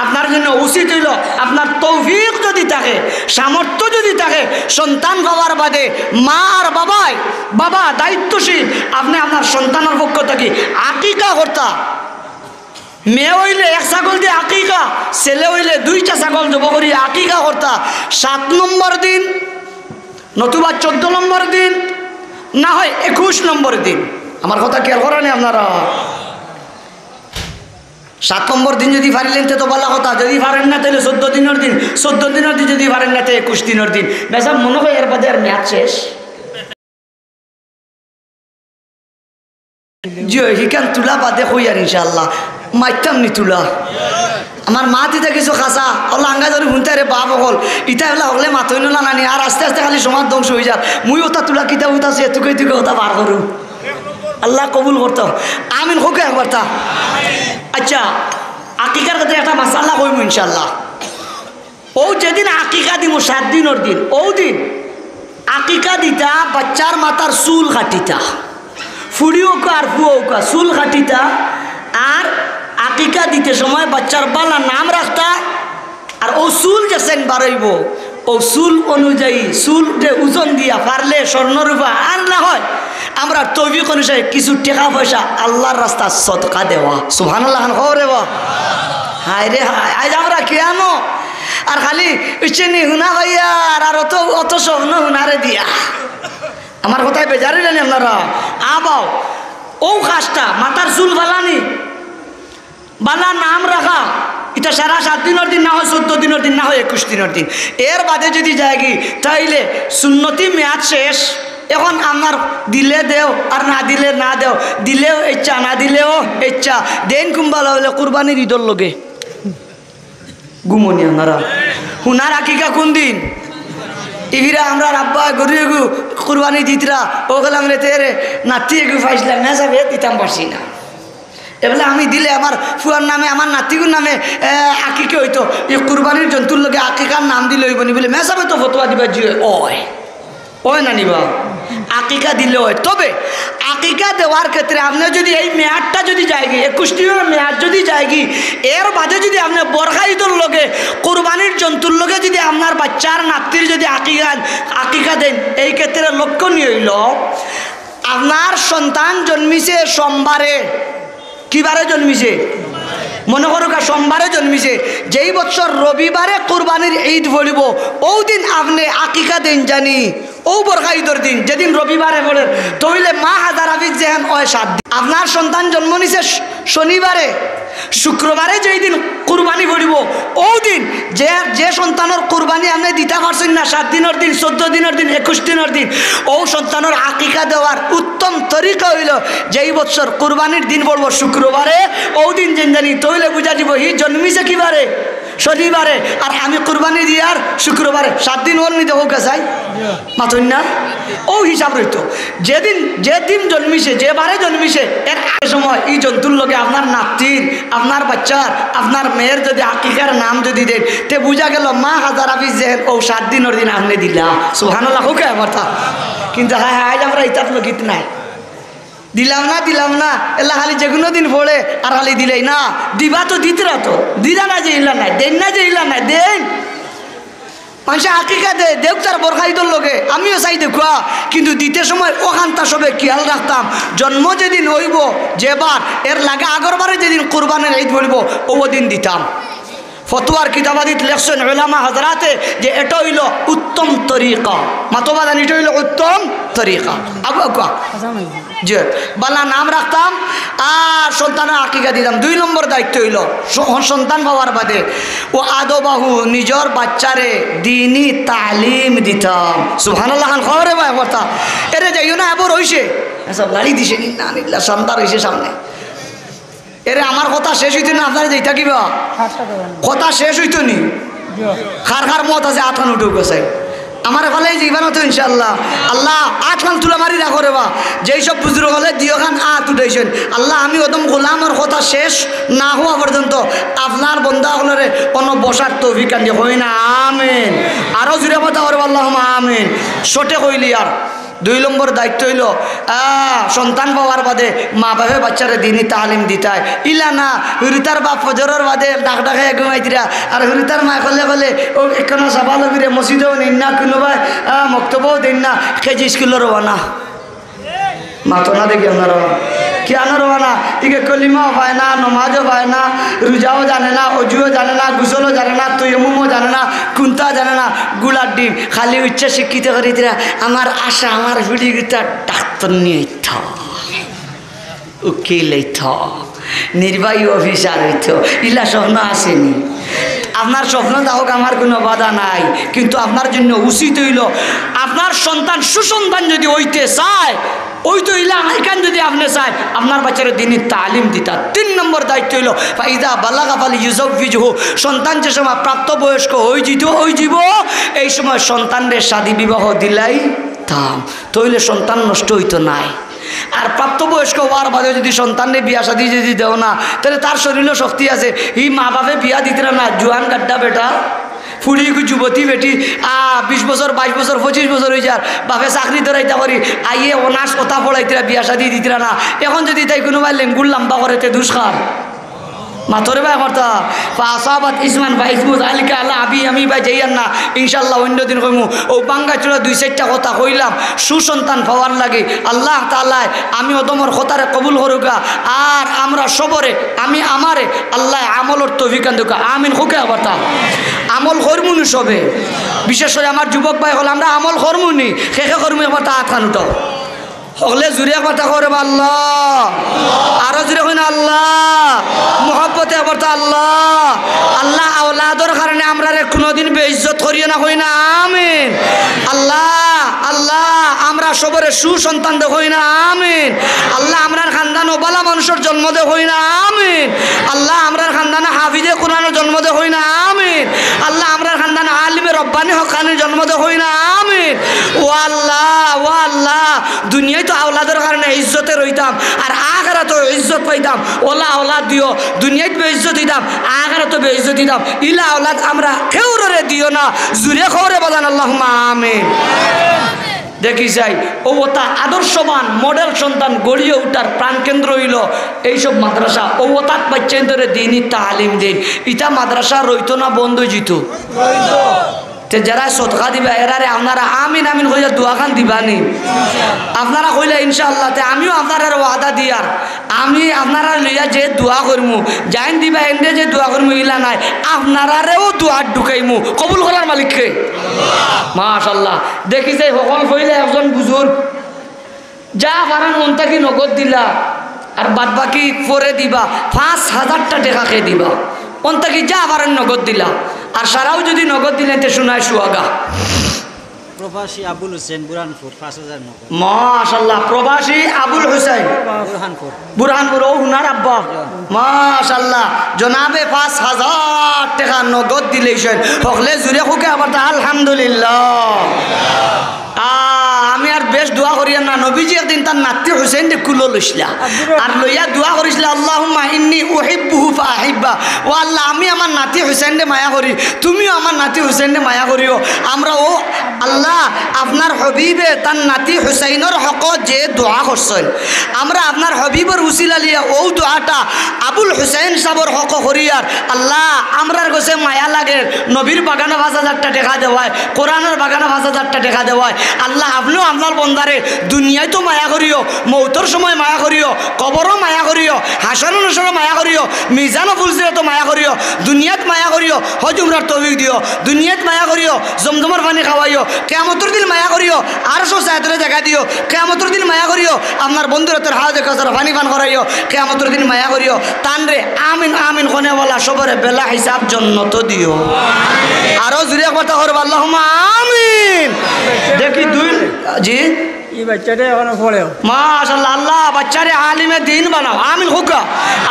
আপনার জন্য উচিত অইলো, আপনার তৌফিক যদি থাকে, সামর্থ্য যদি থাকে, সন্তান পাওয়ার বাদে মা আর বাবায়, বাবা দায়িত্বশীল, আপনে আপনার সন্তানর পক্ষ থাকি আকিকা করতা। মেয়ে অইলে এক ছাগল দি আকিকা, ছেলে অইলে দুইটা ছাগল জবো করি আকিকা করতা। সাত নম্বর দিন, নতুবা চোদ্দ নম্বর দিন, না হয় একুশ নম্বর দিন। আমার কথা খেয়াল করইন নি আপনারা? সাত নম্বর দিন যদি পারিলেন, তে তো ভালা কথা, যদি পারেন না, তাইলে চোদ্দ দিনর দিন, চোদ্দ দিনর দিন যদি পারেন না, তে একুশ দিনর দিন। মেসাব মনো অয় এর বাদে আর মেয়াদ শেষ। জি অয়, হিখান তুলা বাদে কইয়ার ইনশাআল্লাহ, মাইতাম নি তুলা। আমার মাত ইতা কিছু খাসা, আল্লাহ আঙ্গা ধরি হুনতায় রে বাপ অকল, ইতা এলা হকলে মাতইন না নানি, আর আস্তে আস্তে খালি সমাজ ধ্বংস অইযার। মুই ওটা তুলা কিতা উতা আছে, এতুকে এতুকে ওটা বার করু। আল্লাহ কবুল করতা। আমিন কউক্কা একবার তা। আচ্ছা, আকিকার ক্ষেত্রে একটা মাসালা কইমু ইনশাআল্লাহ। অউ যেদিন আকিকা দিমু সাত দিনর দিন, অউ দিন আকিকা দিতা, বাচ্চার মাথার চুল কাটিতা, ফুড়ি অউক্কা আর ফুয়া অউক্কা চুল কাটিতা, আর আকিকা দিতে সময় বাচ্চার ভালা নাম রাখতা। আর অউ চুল যেছেন বারইবো, অউ চুল অনুযায়ী, চুলরে ওজন দিয়া পারলে স্বর্ণ রূপা, আর না হয় আমরার তৌফিক অনুযায়ী কিছু টেকা পয়সা আল্লাহর রাস্তাত সদকা দেওয়া। সুবহানাল্লাহ খান কও রে বা। হায় রে হায়, আইজ আমরা কিয়ানো আর খালি ইচ্ছেনি হুনা পাইয়ার, আর অত, অত স্বর্ণ হুনারে দিয়া। আমার কথায় বেজার অইলা নি আপনারা? আবাও, অউ কাজটা, মাথার চুল ফালানি, ভালা নাম রাখা, ইটা সারা সাত দিনর দিন, না হয় চোদ্দ দিনর দিন, না হয় একুশ দিনর দিন। এর বাদে যদি যায়গি, তাইলে সুন্নতি মেয়াদ শেষ। এখন আপনার দিলে দেও, আর না দিলে না দেও, দিলেও ইচ্ছা, না দিলেও ইচ্ছা। দেইন কুনবালা অইলে কুরবানির ইদর লগে। ঘুমো নি আপনারা? হুনার আকিকা কুন দিন? ইবিরা আমরার আব্বা গরু এগু কুরবানি দিতরা, অউ গেলাম রে তেরে নাতি এগু পাইছলাম, মেসাবে দিতাম পারছি না। এবলা আমি দিলে আমার ফুয়ার নামে, আমার নাতিগুর নামে, এ, আকিকা অইতো। ই কুরবানির জন্তুর লগে আকিকার নাম দিলে অইবো নি? বলে, মেসাবে তো ফতোয়া দিবা জি অয়। অয় না নি বা? আকিকা দিলে অয়। তবে আকিকা দেওয়ার ক্ষেত্রে আপনে যদি এই মেয়াদটা যদি যায়গি, একুশ দিনর মেয়াদ যদি যায়গি, এর বাদে যদি আপনে বরখা ইদর লগে, কুরবানির জন্তুর লগে যদি আপনার বাচ্চার নাতির যদি আকিকা, আকিকা দেইন, এই ক্ষেত্রে লক্ষণীয় অইলো, আপনার সন্তান জন্মিছে সোমবারে, কি বারে জন্মিছে? মনো করউক্কা সোমবারে জন্মিছে, যেই বছর রবিবারে কুরবানির ইদ পড়িবো, অউ দিন আপনে আকিকা দেইন জানি, অউ বরখা ইদর দিন, যেদিন রবিবারে পড়ের, তাইলে মা হাজার হাফিজ যেহেন অয় সাত দিন। আপনার সন্তান জন্ম নিছে শ-, শনিবারে, শুক্রবারে যেই দিন কুরবানি পড়িবো, অউ দিন যে, যে সন্তানর কুরবানি আপনে দিতা পারছইন না সাত দিনর দিন, চোদ্দ দিনর দিন, একুশ দিনর দিন, অউ সন্তানর আকিকা দেওয়ার উত্তম তরিকা অইলো, যেই বছর কুরবানির দিন পড়বো শুক্রবারে, অউ দিন যেন জানি, তাইলে বুঝা যিবো হি জন্মিছে কি বারে? শনিবারে। আর আমি কুরবানি দিয়ার শুক্রবারে। সাত দিন অর নি দেখউক্কা চাই? মাতইন না? অউ হিসাব রইতো। যেদিন, যেদিন জন্মিছে, যে বারে জন্মিছে, এর আগে সময় ই জন্তুর লগে আপনার নাতির, আপনার বাচ্চার, আপনার মেয়ের যদি আকিকার নাম যদি দেইন, তে বুঝা গেলো মা হাজার হাফিজ যেহেন অউ সাত দিনর দিন আপনে দিলা। সুবহানাল্লাহ কউক্কা একবার তা। কিন্তু হায় হায়, আইজ আমরা ইতাত লগিত নাই। দিলাম না, দিলাম না, এলা খালি যেকুনু দিন পড়ে আর খালি দিলাই না। দিবা তো দিতরা তো, দিলা না যে ইলা নাই, দেইন না যে ইলা নাই, দেইন। মানষে আকিকা দেয়, দেউক তার বরখা ইদর লগে, আমিও চাই দেউক্কা, কিন্তু দিতে সময় অখানতা সবে খিয়াল রাখতাম। জন্ম যেদিন অইবো, যে বার, এর লগে আগর বারে যেদিন কুরবানির ইদ পড়িবো, অউ দিন দিতাম। ফতোয়ার কিতাবাদিত লেখছইন উলামা হযরাতে যে এটা অইলো উত্তম তরিকা। মাতো বাজান, এটা অইলো উত্তম তরিকা। Água, Água. জি, বালা নাম রাখতাম আর সন্তানর আকিকা দিতাম। দুই নম্বর দায়িত্ব অইলো স-, সন্তান পাওয়ার বাদে ও আদবাহু, নিজর বাচ্চারে দিনি তালিম দিতাম। সুবহানাল্লাহ খান, খবরে ভাই কথা। এরে যাইও না, এবার অইছে। এসব লাড়ি দিছে, ইন্না লিল্লাহ, শানদার অইছে সামনে। এরে, আমার কথা শেষ অইতো না, আপনারা যাইতা কিবা? কথা শেষ অইতো নি? কার কার মত আছে, আতখান উঠউক্কা চাই। আমার ফালাই যাইবা না তো ইনশাআল্লাহ। আল্লাহ, আতখান তুলা মারি রাখো রে বা। যেই সব বুজুর্গ অকলে দুইওখান আত উঠাইছইন। আল্লাহ, আমি অদম গোলামর কথা শেষ না হওয়া পর্যন্ত আপনার বন্দা অকলরে অনো বসার তৌফিক আন দিও। কই না আমিন। আরো জুরে কথা করবা, আল্লাহুম্মা আমিন। শর্টে কইলি আর। দুই নম্বর দায়িত্ব অইলো, আ, সন্তান পাওয়ার বাদে মা বাপে বাচ্চারে দিনি তালিম দিতায়। ইলা না, হুরুতার বাপ ফজরর বাদে ডাক ডাকে ঘুমাইতরা, আর হুরুতার মায় কলে কলে, ও একখানা সাবালো ফিরে মসজিদেও নেইন না, কুনুবায়, আ, মক্তবও দেইন না, কেজি স্কুলো রওয়ানা। মাতো না দেখি আপনারা। কিয়ানো রওয়ানা? ইগে কলিমাও পায় না, নমাজও পায় না, রোজাও জানে না, অজুও জানে না, গোসলও জানে না, তৈমুমও জানে না, কুন্তা জানে না, গুলার ডিম। খালি উচ্চ শিক্ষিত করি দিরা, আমার আশা, আমার ফুড়িগুতা ডাক্তার নিয়া অইতো, উকিল অইতো, নির্বাহী অফিসার অইতো, ইলা স্বপ্ন আছে নি? আপনার স্বপ্ন থাকউক, আমার কুনু বাধা নাই, কিন্তু আপনার জন্য উচিত অইলো, আপনার সন্তান সুসন্তান যদি অইতে চায়, অইতো ইলা ইখান যদি আপনে চায়, আপনার বাচ্চারে দিনি তালিম দিতা। তিন নম্বর দায়িত্ব অইলো, ফাইদা বালাগা ফাল ইউজাউবিজহু, সন্তান যে সময় প্রাপ্তবয়স্ক অইযিতো, অইযিবো, এই সময় সন্তানরে শাদী বিবাহ দিলাইতাম, তাইলে সন্তান নষ্ট অইতো নায়। আর প্রাপ্তবয়স্ক অওয়ার বাদে যদি সন্তানরে বিয়া শাদী যদি দেও না, তাইলে তার শরীলো শক্তি আছে, ই মা বাপে বিয়া দিতরা না, জুয়ান গাড্ডা বেটা, ফুড়ি গু যুবতী বেটি, আ, বিশ বছর, বাইশ বছর, পঁচিশ বছর অইযার, বাপে চাকরি ধরাইতা করি, আইয়ে অনার্স কথা পড়াইতরা, বিয়া শাদী দিতরা না। এখন যদি তাই কুনুবায় লেঙ্গুর লাম্বা করে, তে দুষ কার? মাতো রে বা কথা। ফাআসাবাত ইসমান বা ইসমুজ আলিকা আলা আবি, আমি বা যাইয়ার না, ইনশাআল্লাহ অইন্য দিন কইমু। অউ ভাঙ্গা চুরা দুই চাইরটা কথা কইলাম, সুসন্তান পাওয়ার লাগি। আল্লাহ তাআলায় আমি অদমর কথারে কবুল করউক্কা, আর আমরা সবরে, আমি আমারে, আল্লায় আমলর তৌফিক আন দেউক্কা। আমিন। কউক্কা একবার তা। আমল করমু নি সবে? বিশেষ করি আমার যুবক ভাই অকল, আমরা আমল করমু নি? কে কে করমু একবার তা আতখান উঠাও। হকলে জুরে একবার তা কও রে বা আল্লাহ। আরো জুরে কই না আল্লাহ। মহব্বতে একবার তা আল্লাহ। আল্লাহ আওলাদর কারণে আমরারে কুনুদিন বেইজ্জত করিও না, কই না আমিন। আল্লাহ, আল্লাহ, আমরা সবরে সুসন্তান দেও, কই না আমিন। আল্লাহ, আমরার খানদানো ভালা মানুষর জন্ম দেও, কই না আমিন। আল্লাহ, আমরার খানদানো হাফিজে কোরআনর জন্ম দেও, কই না আমিন। আল্লাহ, আমরার খানদানো আলিমে রব্বানি হক্কানির জন্ম দেও, কই না আমিন। ও আল্লাহ, ও আল্লাহ, দুনিয়াত তো আওলাদর কারণে ইজ্জতে রইতাম, আর আখেরাতো ইজ্জত পাইতাম। অলা আওলাদ দিও, দুনিয়াত বেইজ্জত অইতাম, আখেরাতো বেইজ্জত অইতাম। ইলা আওলাদ আমরা কেউররে দিও না। জুরে কও রে বাজান, আল্লাহুম্মা আমিন। দেখি যাই, অউ অতা আদর্শবান মডেল সন্তান গড়িয়া উঠার প্রাণকেন্দ্র অইলো এইসব মাদ্রাসা। অউ অতাত বাচ্চাইন্তরে দিনি তালিম দেইন। ইতা মাদ্রাসা রইতো না বন্ধ অইযিতো? তে যেরা সদকা দিবা, এরারে আপনারা আমিন আমিন কইয়া দোয়াখান দিবা নি? আপনারা কইলা ইনশাআল্লাহ, তে আমিও আপনারারে ওয়াদা দিয়ার, আমি আপনারারে লইয়া যে দোয়া করমু, যেইন দিবা এনরে যে দোয়া করমু, ইলা নায়, আপনারারেও দোয়াত ঢুকাইমু। কবুল করার মালিক কে? মাশাআল্লাহ। দেখি যে হকল কইলা একজন বুজুর্গ, যা পারইন অন থাকি নগদ দিলা, আর বাদ বাকি পরে দিবা। পাঁচ হাজারটা টেকা কে দিবা, অন থাকি যা পারইন নগদ দিলা। আর সারাও যদি নগদ দিলা, তে সোনায় সুহাগা। প্রবাসী আবুল হোসেন, বুরহানপুর, পাঁচ হাজার নগদ। মাশাআল্লাহ, প্রবাসী আবুল হোসেন, বুরহানপুর। বুরহানপুর, অউ হুনার আব্বা। মাশাআল্লাহ, জনাবে পাঁচ হাজার টেকা নগদ দিলাইছইন। হকলে জুরে কউক্কা আবার তা আলহামদুলিল্লাহ। আ, আমি আর বেশ দোয়া করিয়ার না, নবীজি একদিন তার নাতি হুসেনরে কুলো লইছলা, আর লইয়া দোয়া করিছলা, "আল্লাহুম্মা ইন্নী উহিব্বুহু ফাআহিব্বা।" ও আল্লাহ, আমি আমার নাতি হুসেনরে মায়া করি, তুমিও আমার নাতি হুসেনরে মায়া করিও। আমরা, ও আল্লাহ, আপনার হবিবে তান নাতি হুসাইনর হকো যে দোয়া করছইন, আমরা আপনার হবিবর উসিলা লইয়া অউ দোয়াটা আবুল হুসাইন সাবর হকো করিয়ার। আল্লাহ, আমরার গেছে মায়া লাগের, নবীর বাগানো পাঁচ হাজারটা টেকা দেওয়ায়, কোরআনর বাগানো পাঁচ হাজারটা টেকা দেওয়ায়। আল্লাহ, আপনেও আপনার বন্দারে দুনিয়াত তো মায়া করিও, মৌতর সময় মায়া করিও, কবরো মায়া করিও, হাশর নশরো মায়া করিও, মিজানো ফুলসিরাতো মায়া করিও, দুনিয়াত মায়া করিও, হজ উমরার তৌফিক দিও, দুনিয়াত মায়া করিও, জমজমর পানি খাওয়াইও, কিয়ামতর দিন মায়া করিও, আরশো ছায়াতলে জাগা দিও, কিয়ামতর দিন মায়া করিও, আপনার বন্ধুর আতর হাউজে কাউসারো পানি পান করাইও, কিয়ামতর দিন মায়া করিও, তানরে আমিন আমিন কনেওয়ালা সবরে বেলা হিসাব জন্নতো দিও। আরো জুরে একবার তা করবা, আল্লাহুম্মা আমিন। দেখি দুই, জি? ই বাচ্চাটা এখনো পড়েও। মাশাআল্লাহ, আল্লাহ বাচ্চারে আলিমে দিন বানাও, আমিন কউক্কা।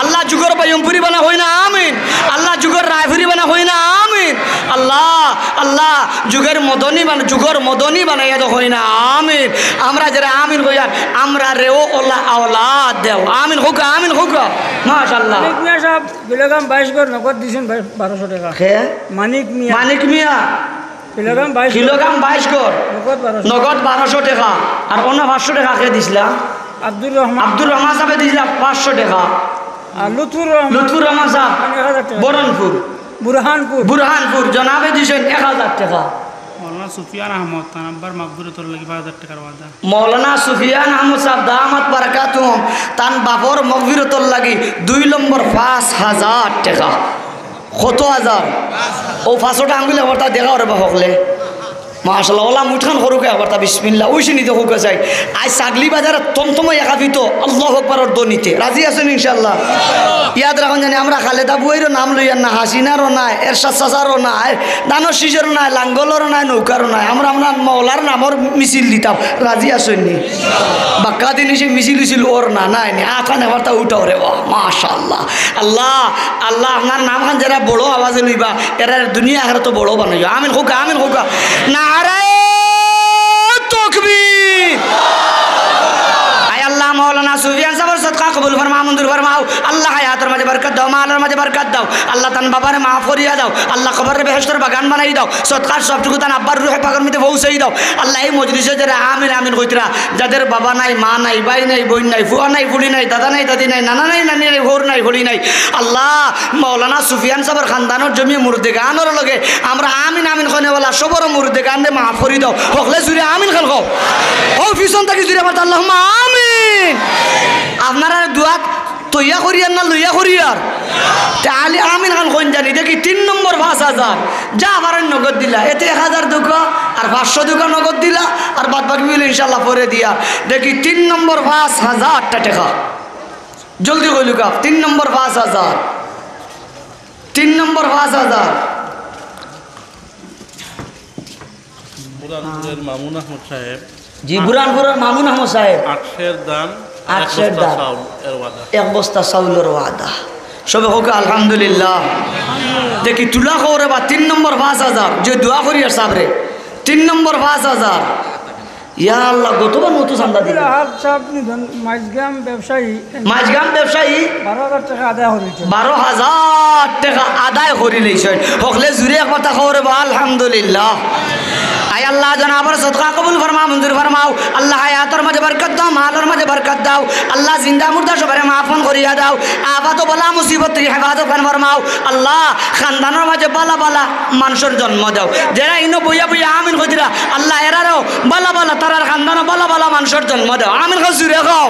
আল্লাহ যুগর বয়মপুরি বানা কই না, আমিন। আল্লাহ যুগর রায়পুরি বানা কই না, আমিন। আল্লাহ, আল্লাহ যুগর মদনী বানা, যুগর মদনী বানাইয়া দেও কই না, আমিন। আমরা যেরা আমিন কইয়ার, আমরারেও অলা আওলাদ দেও, আমিন কউক্কা, আমিন কউক্কা। মাশাআল্লাহ। মানিক মিয়া সাব, কিলোগ্রাম বাইশ গড় নগদ দিছইন ভাই, বারোশো টেকা। কে? মানিক মিয়া। মানিক মিয়া। কিলোগ্রাম বাইশ। কিলোগ্রাম বাইশ গড়। নগদ বারোশো। নগদ বারোশো টেকা। আর অন্য পাঁচশো টেকা কে দিছলা? আব্দুর রহমান। আব্দুর রহমান সাবে দিছলা পাঁচশো টেকা। আর লুৎফুর রহমান। লুৎফুর রহমান সাব। এক হাজার টেকা। বহরমপুর। বুরহানপুর। বুরহানপুর। জনাবে দিছইন এক হাজার টেকা। মৌলানা সুফিয়ান আহমদ, তান আব্বার মাগফিরাতর লাগি পাঁচ হাজার টেকার ওয়াদা। মৌলানা সুফিয়ান আহমদ সাব দামাত বারাকাতুহুম, তান বাপর মাগফিরাতর লাগি দুই নম্বর পাঁচ হাজার টেকা। কত হাজার? অউ পাঁচটা আঙ্গুল একবার তা দেখাও রে বা হকলে। মাশাআল্লাহ, অলা মুঠখান করুক্কা একবার তা, বিসমিল্লাহ। অউ সিনি দেখউক্কা চাই। আইজ ছাগলি বাজারে থমথমাইয়া খাফিতো আল্লাহু আকবরর ধ্বনিতে। রাজি আছইন ইনশাআল্লাহ? ইয়াদ রাখইন জানি, আমরা খালেদা বুয়াইরও নাম লইয়ার না, হাসিনারও নায়, এরশাদ চাচারও নায়, ধানর শীষরও নায়, লাঙ্গলরও নায়, নৌকারও নায়। আমরা, আমরা মৌলার নামর মিছিল দিতাম। রাজি আছইন নি? বাক্কা দিন অইছে মিছিল অইছিল অর না, নায় নি? আতখান একবার তা উঠাও রে বা। মাশাআল্লাহ। আল্লাহ, আল্লাহ, আপনার নামখান যেরা বড় আওয়াজে লইবা, এরারে দুনিয়া আখেরাতো বড় বানাইও। আমিন কউক্কা, আমিন কউক্কা। নারায়ে তাকবীর। আয় আল্লাহ, মৌলানা সুফিয়ান সাবর সদকা কবুল ফরমাও, মঞ্জুর ফরমাও। আল্লাহ, হায়াতর মাঝে বরকত দাও, মালর মাঝে বরকত দাও। আল্লাহ, তান বাবারে মাফ করিয়া দাও। আল্লাহ, কবররে বেহেশতর বাগান বানাই দাও। সদকার সব টুকু তান আব্বার রুহে পাকর মধ্যে পৌঁছাই দাও। আল্লাহ, এই মজলিসো যেরা আমিন আমিন কইতরা, যাদের বাবা নাই, মা নাই, ভাই নাই, বইন নাই, ফুয়া নাই, ফুড়ি নাই, দাদা নাই, দাদি নাই, নানা নাই, নানি নাই, হউর নাই, হড়ি নাই। আল্লাহ, মৌলানা সুফিয়ান সাবর খানদানর জমি মুর্দেগানর লগে আমরা আমিন আমিন কনেওয়ালা সবর মুর্দেগানরে মাফ করি দাও। হকলে জুরে আমিন খান কও। অউ পিছন থাকি জুরে মাতো, আল্লাহুম্মা আমিন। আপনারার দোয়াত তৈয়া করিয়ার না লইয়া করিয়ার? তে আলি আমিন খান কইন জানি। দেখি তিন নম্বর পাঁচ হাজার। যা পারইন নগদ দিলা। এতে এক হাজার দেউক্কা, আর পাঁচশো দেউক্কা নগদ দিলা, আর বাদ বাকি অইলে ইনশাআল্লাহ পরে দিয়া। দেখি তিন নম্বর পাঁচ হাজারটা টেকা। জলদি কইলউক্কা, তিন নম্বর পাঁচ হাজার। তিন নম্বর পাঁচ হাজার। বুরহানপুরের মামুন আহমদ সাহেব। জি, বুরহানপুরের মামুন আহমদ সাহেব। আট সের ধান, আট সের এক বস্তা ধান। চাউল এর ওয়াদা। এক বস্তা চাউলর ওয়াদা। সবে কউক্কা আলহামদুলিল্লাহ। দেখি তুলা কও রে বা তিন নম্বর পাঁচ হাজার, যে দোয়া করিয়ার সাবরে। তিন নম্বর পাঁচ হাজার। ইয়া আল্লাহ, গতবার মতো চান্দা দিল। আব্দুল আহাদ সাহেব নিধন, মাইজগ্রাম ব্যবসায়ী। মাইজগ্রাম ব্যবসায়ী। বারো হাজার টেকা আদায় করিছে। বারো হাজার টেকা আদায় করিলাইছইন। হকলে জুরে একবার তা কও রে বা, আলহামদুলিল্লাহ। আয় আল্লাহ, জনাবর সদকা কবুল ফরমাও, মঞ্জুর ফরমাও। আল্লাহ, হায়াতর মাঝে বরকত দাও, মালর মাঝে বরকত দাও। আল্লাহ, জিন্দা মুর্দা সবরে মাফ করিয়া দাও। আফাত বালা মুসিবত থাকি হেফাজত খান ফরমাও। আল্লাহ, খানদানর মাঝে বালা বালা মানষর জন্ম দাও। যেরা ইনো বইয়া বইয়া আমিন কইতরা, আল্লাহ, এরারেও বালা বালা, তারার খানদানো বালা বালা মানষর জন্ম দাও। আমিন কও, জুরে কও।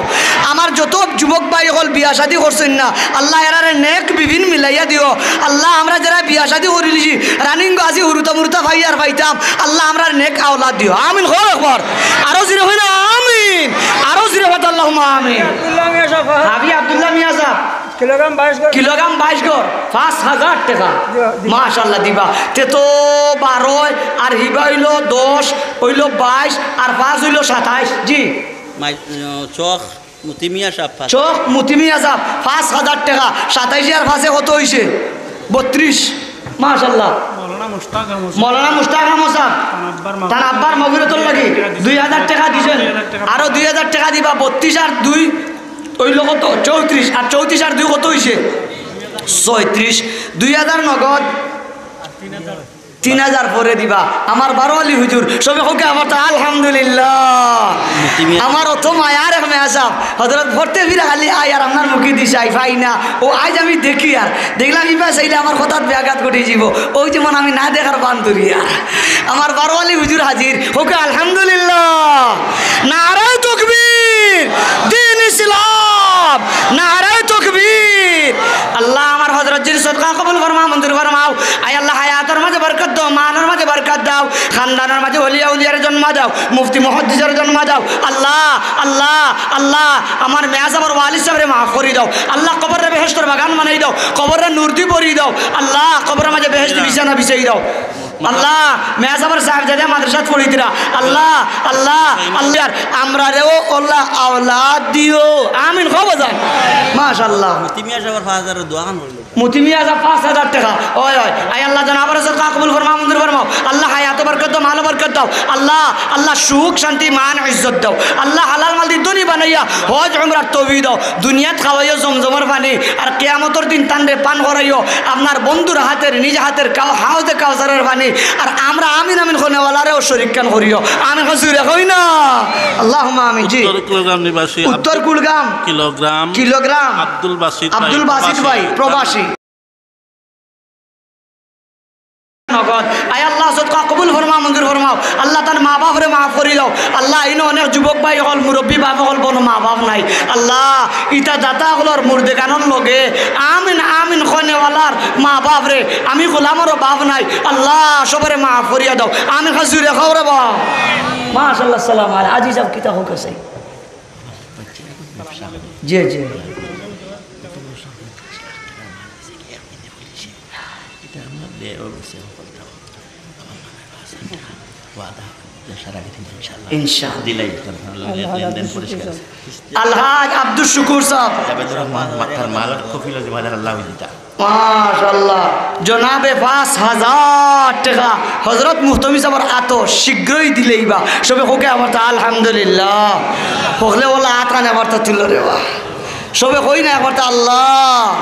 আমার যত যুবক ভাই অকল বিয়া শাদী করছইন না, আল্লাহ, এরারে নেক বিবিন মিলাইয়া দিও। আল্লাহ, আমরা যেরা বিয়া শাদী করিলিছি, রানিং গাছি হুরুতা মুরুতা ভাই আর পাইতাম, আল্লাহ, আমরারে নেক আওলাদ দিও। আমিন কও একবার। আরো জুরে কইন না, আমিন। আরো জুরে কইন, আল্লাহুম্মা আমিন। আব্দুল্লাহ মিয়া সাহেব। হাবি আব্দুল্লাহ মিয়া সাহেব। কিলোগ্রাম বাইশ গড়। কিলোগ্রাম বাইশ গড়, পাঁচ হাজার টেকা। জি, জি। মাশাআল্লাহ দিবা। তে তো বারো, আর হিবা অইলো দশ, অইলো বাইশ, আর পাঁচ অইলো সাতাইশ। জি। মাই-, আহ, চক মতি মিয়া সাহেব পাঁচ। চক মতি মিয়া সাহেব, পাঁচ হাজার টেকা। সাতাইশে আর পাঁচে কত অইছে? বত্রিশ। মাশাআল্লাহ। মৌলানা মুশতাক আহমদ সাহেব। মৌলানা মুশতাক আহমদ সাহেব। তান আব্বার মাগফিরাতর লাগি দুই হাজার টেকা দিছইন। দুই হাজার টেকা। আরো দুই হাজার টেকা দিবা, বত্রিশ আর দুই অইলো কত? চৌত্রিশ। আর চৌত্রিশ আর দুই কত অইছে? ছয়ত্রিশ। দুই হাজার নগদ। তিন হাজার পরে দিবা। আমার বারো আলী হুজুর, সবে কউক্কা আবার তো আলহামদুলিল্লাহ। মুক্তি মিয়া। আমার অত মায়ার এক মেয়াসাব, হযরত পড়তে ফিরে খালি আই আর আপনার মুখে দিশাই পাই না। ও আইজ আমি দেখি আর দেখলাম, ইবা চাইলে আমার কথাত ব্যাঘাত ঘটি যাব। ওই যেমন আমি না দেখার বান ধরি আর আমার বারো আলী হুজুর হাজির, কউক্কা আলহামদুলিল্লাহ। নারায়ে তকবীর, দ্বীন ইসলাম, নারায়ে তকবীর। আল্লাহ আমার হযরত জির সদকা কবুল ফরমা, মঞ্জুর ফরমাও। আয় আল্লাহ, হায়াতর মাঝে বরকত দাও, মালর মাঝে বরকত দাও, খানদানর মাঝে ওলি আউলিয়ার জন্ম দাও, মুফতি মুহাদ্দিসর জন্ম দাও। আল্লাহ, আল্লাহ, আল্লাহ, আমার মেয়াসাবর ওয়ালিদ সাবরে মাফ করি দাও। আল্লাহ, কবররে বেহেশতর বাগান বানাই দাও, কবররে নূর দি ভরি দাও। আল্লাহ, কবরর মাঝে বেহেশতি বিছানা বিছাই দাও। আল্লাহ, মেয়াসাবর সাহেবজাদে মাদ্রাসাত পড়িতরা। আল্লাহ, আল্লাহ, আল্লাহ, আমরারেও আল্লাহ আওলাদ দিও। আমিন, কও বাজান। মাশাআল্লাহ। মুক্তি মিয়া সাবর পাঁচ হাজারর দোয়া খান করলো। মুক্তি মিয়া সাব পাঁচ হাজার টেকা। ওই, ওই। আয় আল্লাহ, জনাবর সদকা কবুল ফরমা, মঞ্জুর ফরমাও। আল্লাহ, হায়াতো বরকত দাও, মালো বরকত দাও। আল্লাহ, আল্লাহ, সুখ, শান্তি, মান, ইজ্জত দাও। আল্লাহ, হালাল মাল দি ধনী বানাইয়া হজ উমরার তৌফিক দাও। দুনিয়াত খাওয়াইও জমজমর পানি, আর কিয়ামতর দিন তানরে পান করাইও আপনার বন্ধুর হাতের, নিজ হাতের কাউ-, হাউজে কাউসারর পানি। আর আমরা আমিন আমিন কনেওয়ালারেও শরিক খান করিও। আমিন খান জুরে কই না। আল্লাহুম্মা আমিন। জি। উত্তর কুলগ্রাম নিবাসী উত্তর আব্দুল কুলগ্রাম। কিলোগ্রাম। কিলোগ্রাম। আব্দুল বাসিত ভাই, আব্দুল বাসিত ভাই, প্রবাসী। নগদ। আয় আল্লাহ, সদকা কবুল ফরমা, মঞ্জুর ফরমাও। আল্লাহ, তান মা বাপরে মাফ করি দাও। আল্লাহ, ইনো অনেক যুবক ভাই অকল, মুরব্বী বাপ অকল, বনো মা বাপ নাই। আল্লাহ, ইতা দাতা অকলর মুর্দেগানর লগে আমিন, আমিন কনেওয়ালার মা বাপরে, আমি গোলামরও বাপ নাই। আল্লাহ, সবরে মাফ করিয়া দাও। আমিন খান জুরে কও রে বা। মাশাআল্লাহ, সালাম আলাইকুম। আজি সাব কিতা কউক্কা চাই। জি, জি। ইনশাআল্লাহ। আলহাজ আব্দুস শুকুর সাব। জাবেদুর রহমান, তার মালর কফিল জিম্মাদার আল্লাহ দিতা। মাশাআল্লাহ। জনাবে পাঁচ হাজার টেকা হযরত মুহতমি সাবর আতো শীঘ্রই দিলাইবা। সবে কউক্কা আবার তো আলহামদুলিল্লাহ। হকলে ওলা আত খান আবার তো তুলো রে বা। সবে কই না একবার তো আল্লাহ,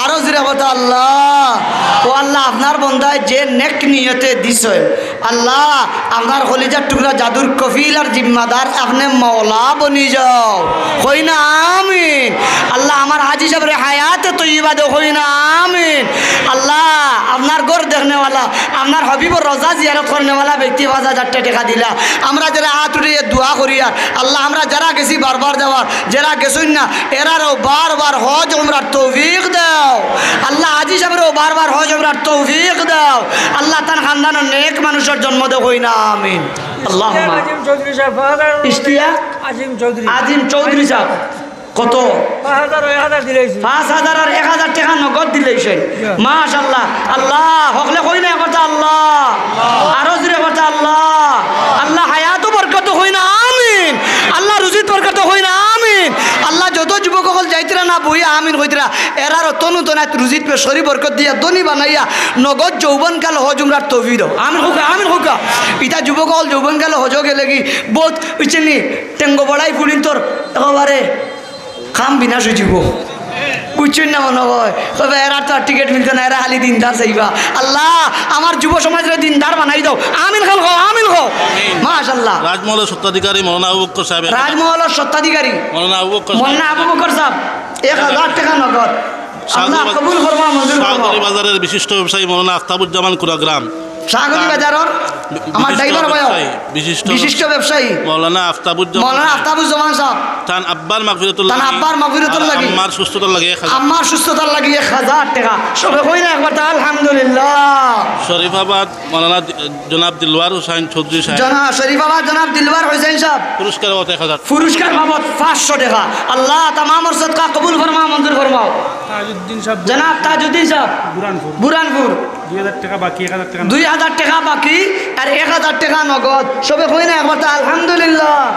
আরো জুরে একবার তো আল্লাহ। ও আল্লাহ, আপনার বন্দায় যে নেক নিয়তে দিছইন, আল্লাহ, আপনার কলিজার টুকরা জাদুর কফিল আর জিম্মাদার আপনে মওলা বনি যাও। কই না আমিন। আল্লাহ, আমার হাজি সাবরে হায়াতে তৈয়বা দেও। কই না আমিন। আল্লাহ, আপনার ঘর দেখনেওয়ালা, আপনার হাবিবর রওজা জিয়ারত করনেওয়ালা ব্যক্তি পাঁচ হাজার টেকা দিলা। আমরা যেরা আত উঠাইয়া দোয়া করিয়ার, আল্লাহ, আমরা যেরা গেছি বারবার যাওয়ার, যেরা গেছইন না, এরারেও বারবার হজ উমরার তৌফিক দাও। আল্লাহ, হাজি সাবরেও বারবার হজ উমরার তৌফিক দাও। আল্লাহ, তান খানদানো নেক মানুষর জন্ম দেও, কই না আমিন। আল্লাহুম্মা। আজিম চৌধুরী সাব, ফাদার ইশতিয়াক আজিম চৌধুরী। আজিম চৌধুরী সাব। কত? পাঁচ হাজার, এক হাজার দিলাইছি। পাঁচ হাজার আর এক হাজার টেকা নগদ দিলাইছইন। জি। মাশাআল্লাহ। আল্লাহ, হকলে কই না একবার তো আল্লাহ। আরো জুরে একবার তো আল্লাহ। আল্লাহ, হায়াতো বরকত দেও, কই না আমিন। আল্লাহ, রুজিত বরকত দেও, কই না আমিন। আল্লাহ, যত যুবক অকল যাইতরা না বইয়া আমিন কইতরা, এরারও তনু তনাত রুজিত বেশ করি বরকত দিয়া ধনী বানাইয়া নগদ যৌবনকাল হজ উমরার তৌফিক দেও। আমিন কউক্কা, আমিন কউক্কা। ইতা যুবক অকল যৌবনকাল হজো গেলেগি বউত ইচ্ছেনি টেঙ্গো বড়াই ফুড়িন্তর একেবারে কাম বিনাশ অইযিবো। বুঝছইন না মনো অয়? কইবা, "এরার তো আর টিকিট মিলতো না, এরা খালি দিনদার চাইবা।" আল্লাহ, আমার যুব সমাজরে দিনদার বানাই দাও। আমিন খান কও, আমিন কও। আমিন। মাশাআল্লাহ। রাজমহলর স্বত্বাধিকারী মৌলানা আবু বকর সাহেব। রাজমহলর স্বত্বাধিকারী মৌলানা আবু বকর সাহেব। মৌলানা আবু বকর সাহেব, এক হাজার টেকা নগদ। আল্লাহ কবুল ফরমা, মঞ্জুর ফরমা। শাহতলি বাজারের বিশিষ্ট ব্যবসায়ী মৌলানা আখতাবুজ্জামান কুড়াগ্রাম। শাহতলি বাজারর আমার বিশিষ্ট ড্রাইভার ভাই। ব্যবসায়ী, বিশিষ্ট বিশিষ্ট ব্যবসায়ী। মৌলানা আখতাবুজ্জামান। মৌলানা আখতাবুজ্জামান সাহেব। তান আব্বার মাগফিরাতুর তান লাগি। আব্বার মাগফিরাতুর আর লাগি। আম্মার সুস্থতার লাগি এক হাজার। আম্মার সুস্থতার লাগি এক হাজার টেকা। সবে কই না একবার তো আলহামদুলিল্লাহ। শরীফাবাদ মৌলানা দি-, জনাব দিলওয়ার হুসাইন চৌধুরী সাহেব। জনা-, শরীফাবাদ জনাব দিলওয়ার হুসাইন সাহেব। পুরস্কার বাবদ এক হাজার। পুরস্কার বাবদ পাঁচশো টেকা। আল্লাহ তামামর সদকা কবুল ফরমা, মঞ্জুর ফরমাও। তাজউদ্দিন সাহেব। জনাব তাজউদ্দিন সাহেব। বুরহানপুর। বুরহানপুর। দুই হাজার টেকা বাকি, এক হাজার টেকা। দুই হাজার টেকা বাকি আর এক হাজার টেকা নগদ। সবে কই না একবার তো আলহামদুলিল্লাহ।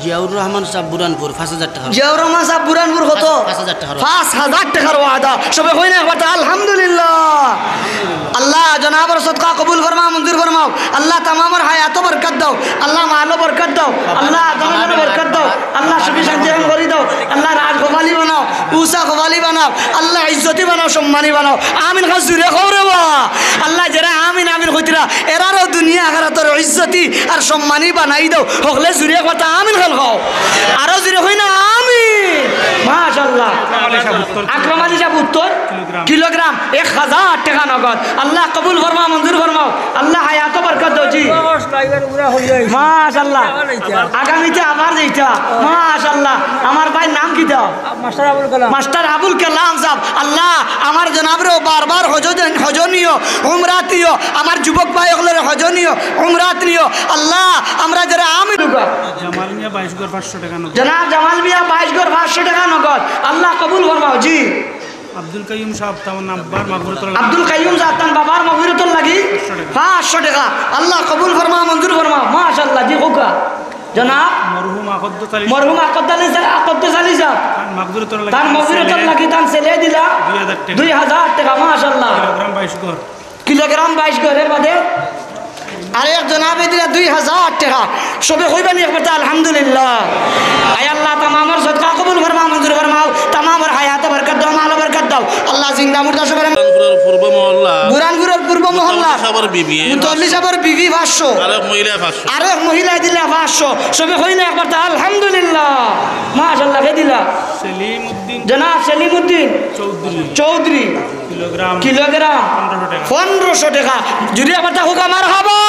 জিয়াউর রহমান সাহেব বুরহানপুর, পাঁচ হাজার টেকা। জিয়াউর রহমান সাহেব বুরহানপুর কত? পাঁচ হাজার টেকা। পাঁচ হাজার টেকার ওয়াদা। সবে কই না একবার তো আলহামদুলিল্লাহ। আল্লাহ জনাবর সদকা কবুল ফরমা মঞ্জুর ফরমাও। আল্লাহ তামামর হায়াতো বরকত দাও, আল্লাহ মালো বরকত দাও, আল্লাহ দনজনো বরকত দাও, আল্লাহ সুখী শান্তি এখান করি দাও, আল্লাহ রাজ গোপালি বানাও, উষা গোপালি বানাও, আল্লাহ ইজ্জতি বানাও, সম্মানী বানাও। আমিন খান জুরে কও রে বা। আল্লাহ যেরা আমিন আমিন কইতরা, এরারও দুনিয়া আখেরাতর ইজ্জতি আর সম্মানী বানাই দাও। হকলে জুরে কথা আমিন খান কও। আরো জুরে কই না আমিন। মাশাআল্লাহ। আকরাম আলী সাহেব উত্তর কিলোগ্রাম এক হাজার টেকা নগদ। আল্লাহ কবুল ফরমাও, মঞ্জুর ফরমাও। আল্লাহ হায়াতো বরকত দাও জি। মাশাআল্লাহ। আগামীতে আবার যাইতা। মাশাআল্লাহ। আমার ভাইর নাম কিতা? মাস্টার আবুল কালাম। মাস্টার আবুল কালাম সাহেব, আল্লাহ আমার জনাবরেও বারবার হজ, হজ নিও, উমরাত নিও, আমার যুবক ভাই অকলরে হজ নিও, উমরাত নিও। আল্লাহ আমরা যেরা আমিন। জামাল মিয়া বাইশ ঘর পাঁচশো টেকা নগদ। জনাব জামাল মিয়া বাইশ ঘর পাঁচশো টেকা নগদ। আল্লাহ কবুল ফরমাও জি। আব্দুল কাইয়ুম সাহেব তান বাবার মাগফিরাতর লাগি। আব্দুল কাইয়ুম সাহেব তান বাবার মাগফিরাতর লাগি পাঁচশো টেকা। পাঁচশো টেকা। আল্লাহ কবুল ফরমাও, মঞ্জুর ফরমাও। মাশাআল্লাহ জি, কউক্কা। জনাব মরহুম আকদ্দুস আলী। মরহুম আকদ্দুস আলী সাহেব, আকদ্দুস আলী সাহেব। তান মাগফিরাতর লাগি। তান মাগফিরাতর লাগি তান ছেলে দিলা দুই হাজার টেকা। দুই হাজার টেকা, মাশাআল্লাহ। কিলোগ্রাম বাইশ ঘর। কিলোগ্রাম বাইশ ঘর, এর বাদে আরেক জনাবে দিলা দুই হাজার টেকা। সবে কইবা নি একবার তা আলহামদুলিল্লাহ। আয় আল্লাহ, তামামর সদকা কবুল ফরমাও, মঞ্জুর ফরমাও, তামামর হায়াতো বরকত দাও, মালো বরকত দাও। আল্লাহ জিন্দা মুর্দা সবরে। বুরহানপুরর পূর্ব মহল্লা। বুরহানপুরর পূর্ব মহল্লা। মুতল্লি সাহেবর বিবি। মুতল্লি সাহেবর বিবি পাঁচশো। আরেক মহিলা পাঁচশো। আরেক মহিলা দিলা পাঁচশো। সবে কইলা একবার তা আলহামদুলিল্লাহ। মাশাআল্লাহ, কে দিলা? সেলিম উদ্দিন। জনাব সেলিম উদ্দিন চৌধুরী। চৌধুরী। কিলোগ্রাম। কিলোগ্রাম। পনেরোশো টেকা। পনেরোশো টেকা। জুরে আবার তা কউক্কা মারহাবা।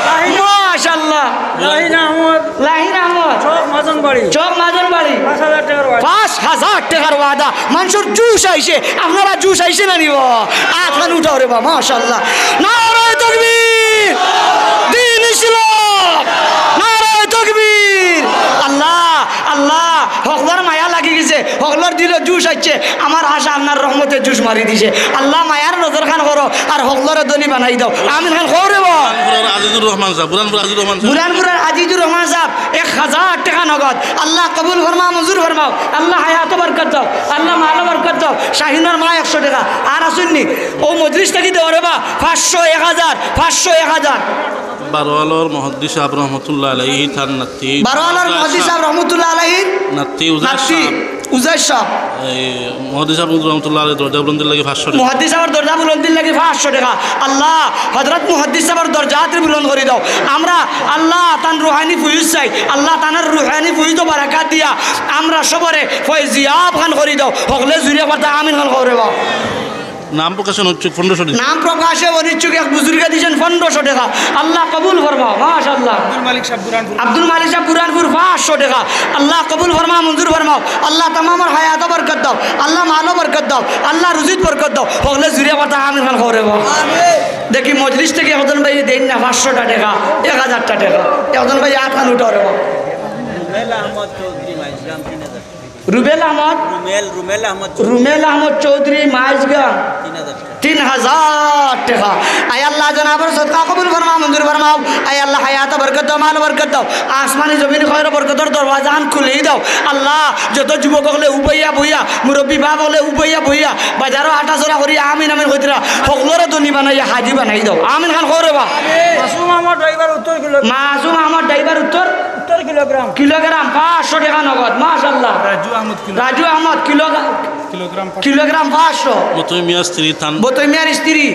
লাহিন। মাশাআল্লাহ। লাহিন আহমদ। লাহিন আহমদ। চক মাজন বাড়ি। চক মাজন বাড়ি। পাঁচ হাজার টেকার ওয়াদা। পাঁচ হাজার টেকার ওয়াদা। মানষর জুশ আইছে। আপনারা জুশ আইছে না নি বা? আতখান উঠাও রে বা। মাশাআল্লাহ। নারায়ে তাকবীর। দ্বীন ইসলাম। নারায়ে তাকবীর। আল্লাহ, আল্লাহ। হকলর মায়া লাগি গেছে, হকলর দিলো জুশ আইছে। আমার আশা আপনার রহমতে জুশ মারি দিছে। আল্লাহ মায়ার নজর খান করো আর হকলরে ধনী বানাই দাও। আমিন খান কও রে বা। বুরহানপুরর আজিজুর রহমান সাহেব, বুরহানপুর আজিজুর রহমান সাহেব। বুরহানপুরর আজিজুর রহমান সাহেব এক হাজার টেকা নগদ। আল্লাহ কবুল ফরমাও, মঞ্জুর ফরমাও। আল্লাহ হায়াতো বরকত দাও, আল্লাহ মালো বরকত দাও। শাহিনর মা একশো টেকা। আর আছইন নি? অউ মজলিস থাকি দেও রে বা। পাঁচশো, এক হাজার, পাঁচশো, এক হাজার। বারোয়ালর মুহাদ্দিস সাহেব রহমতুল্লাহ আলাইহি তান নাতি। বারোয়ালর মুহাদ্দিস সাহেব রহমতুল্লাহ আলাইহির নাতি উজাইর নাতি সাহেব। উজাইর সাহেব। এই মুহাদ্দিস সাহেব রহমতুল্লাহ আলাইহির দরজা বুলন্দির লাগি পাঁচশো টেকা। মুহাদ্দিস সাহেবর দরজা বুলন্দির লাগি পাঁচশো টেকা। আল্লাহ হযরত মুহাদ্দিস সাহেবর দরজাত বুলন্দ করি দাও। আমরা আল্লাহ তান রুহানি ফয়জ চাই, আল্লাহ তান রুহানি ফয়জ ও বারাকাত দিয়া আমরা সবরে ফয়জিয়াব খান করি দাও। হকলে জুরে পারতা আমিন খান কও রে বা। নাম প্রকাশে অনিচ্ছুক পনেরোশো টেকা। নাম প্রকাশে অনিচ্ছুক এক বুজুর্গে দিছইন পনেরোশো টেকা। আল্লাহ কবুল ফরমাও, মাশাআল্লাহ। আব্দুল মালিক সাহেব বুরহানপুর। আব্দুল মালিক সাহেব বুরহানপুর পাঁচশো টেকা। আল্লাহ কবুল ফরমাও, মঞ্জুর ফরমাও। আল্লাহ তামামর হায়াতো বরকত দাও, আল্লাহ মালো বরকত দাও, আল্লাহ রুজিত বরকত দাও। হকলে জুরে পারতা আমিন খান কও রে বা। দেখি মজলিস থাকি একজন ভাই দেইন না পাঁচশোটা টেকা, এক হাজারটা টেকা। একজন ভাই আতখান উঠাও রে বা। রুবেল আহমদ চৌধুরী মাইজগাম তিন হাজার। রুবেল আহমদ? রুমেল, রুমেল আহমদ চৌধুরী। রুমেল আহমদ চৌধুরী মাইজগাম। তিন হাজার টেকা। তিন হাজার টেকা। আয় আল্লাহ, জনাবর সদকা কবুল ফরমাও, মঞ্জুর ফরমাও। আয় আল্লাহ, হায়াতো বরকত দাও, মালো বরকত দাও। আসমানি জমিন খয়র বরকতর দরওয়াজা খান খুলি দাও। আল্লাহ, যত যুবক অকলে উবাইয়া বইয়া, মুরব্বী বাপ অকলে উবাইয়া বইয়া, বাজারো হাঁটাচলা করি আমিন আমিন কইতরা, হকলরে ধনী বানাইয়া হাজি বানাই দাও। আমিন খান কও রে বা। মাসুম আহমদ ড্রাইভার উত্তর কিলো-, মাসুম আহমদ ড্রাইভার উত্তর উত্তর কিলোগ্রাম। কিলোগ্রাম পাঁচশো টেকা নগদ, মাশাআল্লাহ। রাজু আহমদ কিলো-, রাজু আহমদ কিলো-, কিলোগ্রাম পাঁচশো। কিলোগ্রাম পাঁচশো। বতই মিয়ার স্ত্রী তান-, বতই মিয়ার স্ত্রী।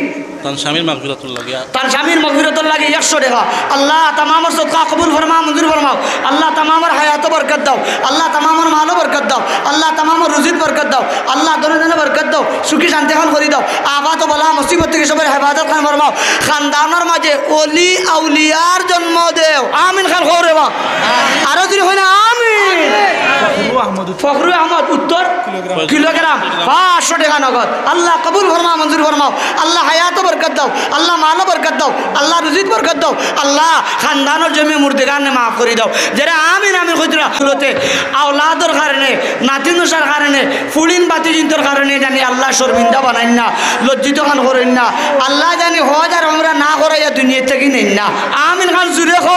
তান স্বামীর মাগফিরাতর লাগি। তান স্বামীর মাগফিরাতর লাগি একশো টেকা। আল্লাহ, তামামর সদকা কবুল ফরমাও, মঞ্জুর ফরমাও। আল্লাহ, তামামর হায়াতো বরকত দাও। আল্লাহ, তামামর মালো বরকত দাও। আল্লাহ, তামামর রুজিত বরকত দাও। আল্লাহ, ধনে ধনে বরকত দাও। সুখী শান্তি খান করি দাও। আফাত ও বালা মুসিবত থাকি সবর হেফাজত খান ফরমাও। খানদানর মাঝে অলি আউলিয়ার জন্ম দেও। আমিন খান কও রে বা। আরো জুরে কই না আমিন। ফখরু আহমদ উত্তর। কিলোগ্রাম। কিলোগ্রাম। পাঁচশো টেকা নগদ। আল্লাহ কবুল ফরমাও, মঞ্জুর ফরমাও। আল্লাহ হায়াতো বরকত দাও। আল্লাহ মালো বরকত দাও। আল্লাহ রুজিত বরকত দাও। আল্লাহ খানদানর জমি মুর্দেগানে মাফ করি দাও। যেরা আমিন আমিন কইতরা, হুলতে আওলাদর কারণে, নাতি নসার কারণে, ফুড়িন বাতিজিন্তর কারণে জানি আল্লাহ শর্মিন্দা বানাইন না, লজ্জিত খান করইন না। আল্লাহ জানি হজ আর উমরা না করাইয়া দুনিয়া থাকি নেইন না। আমিন খান জুরে কও।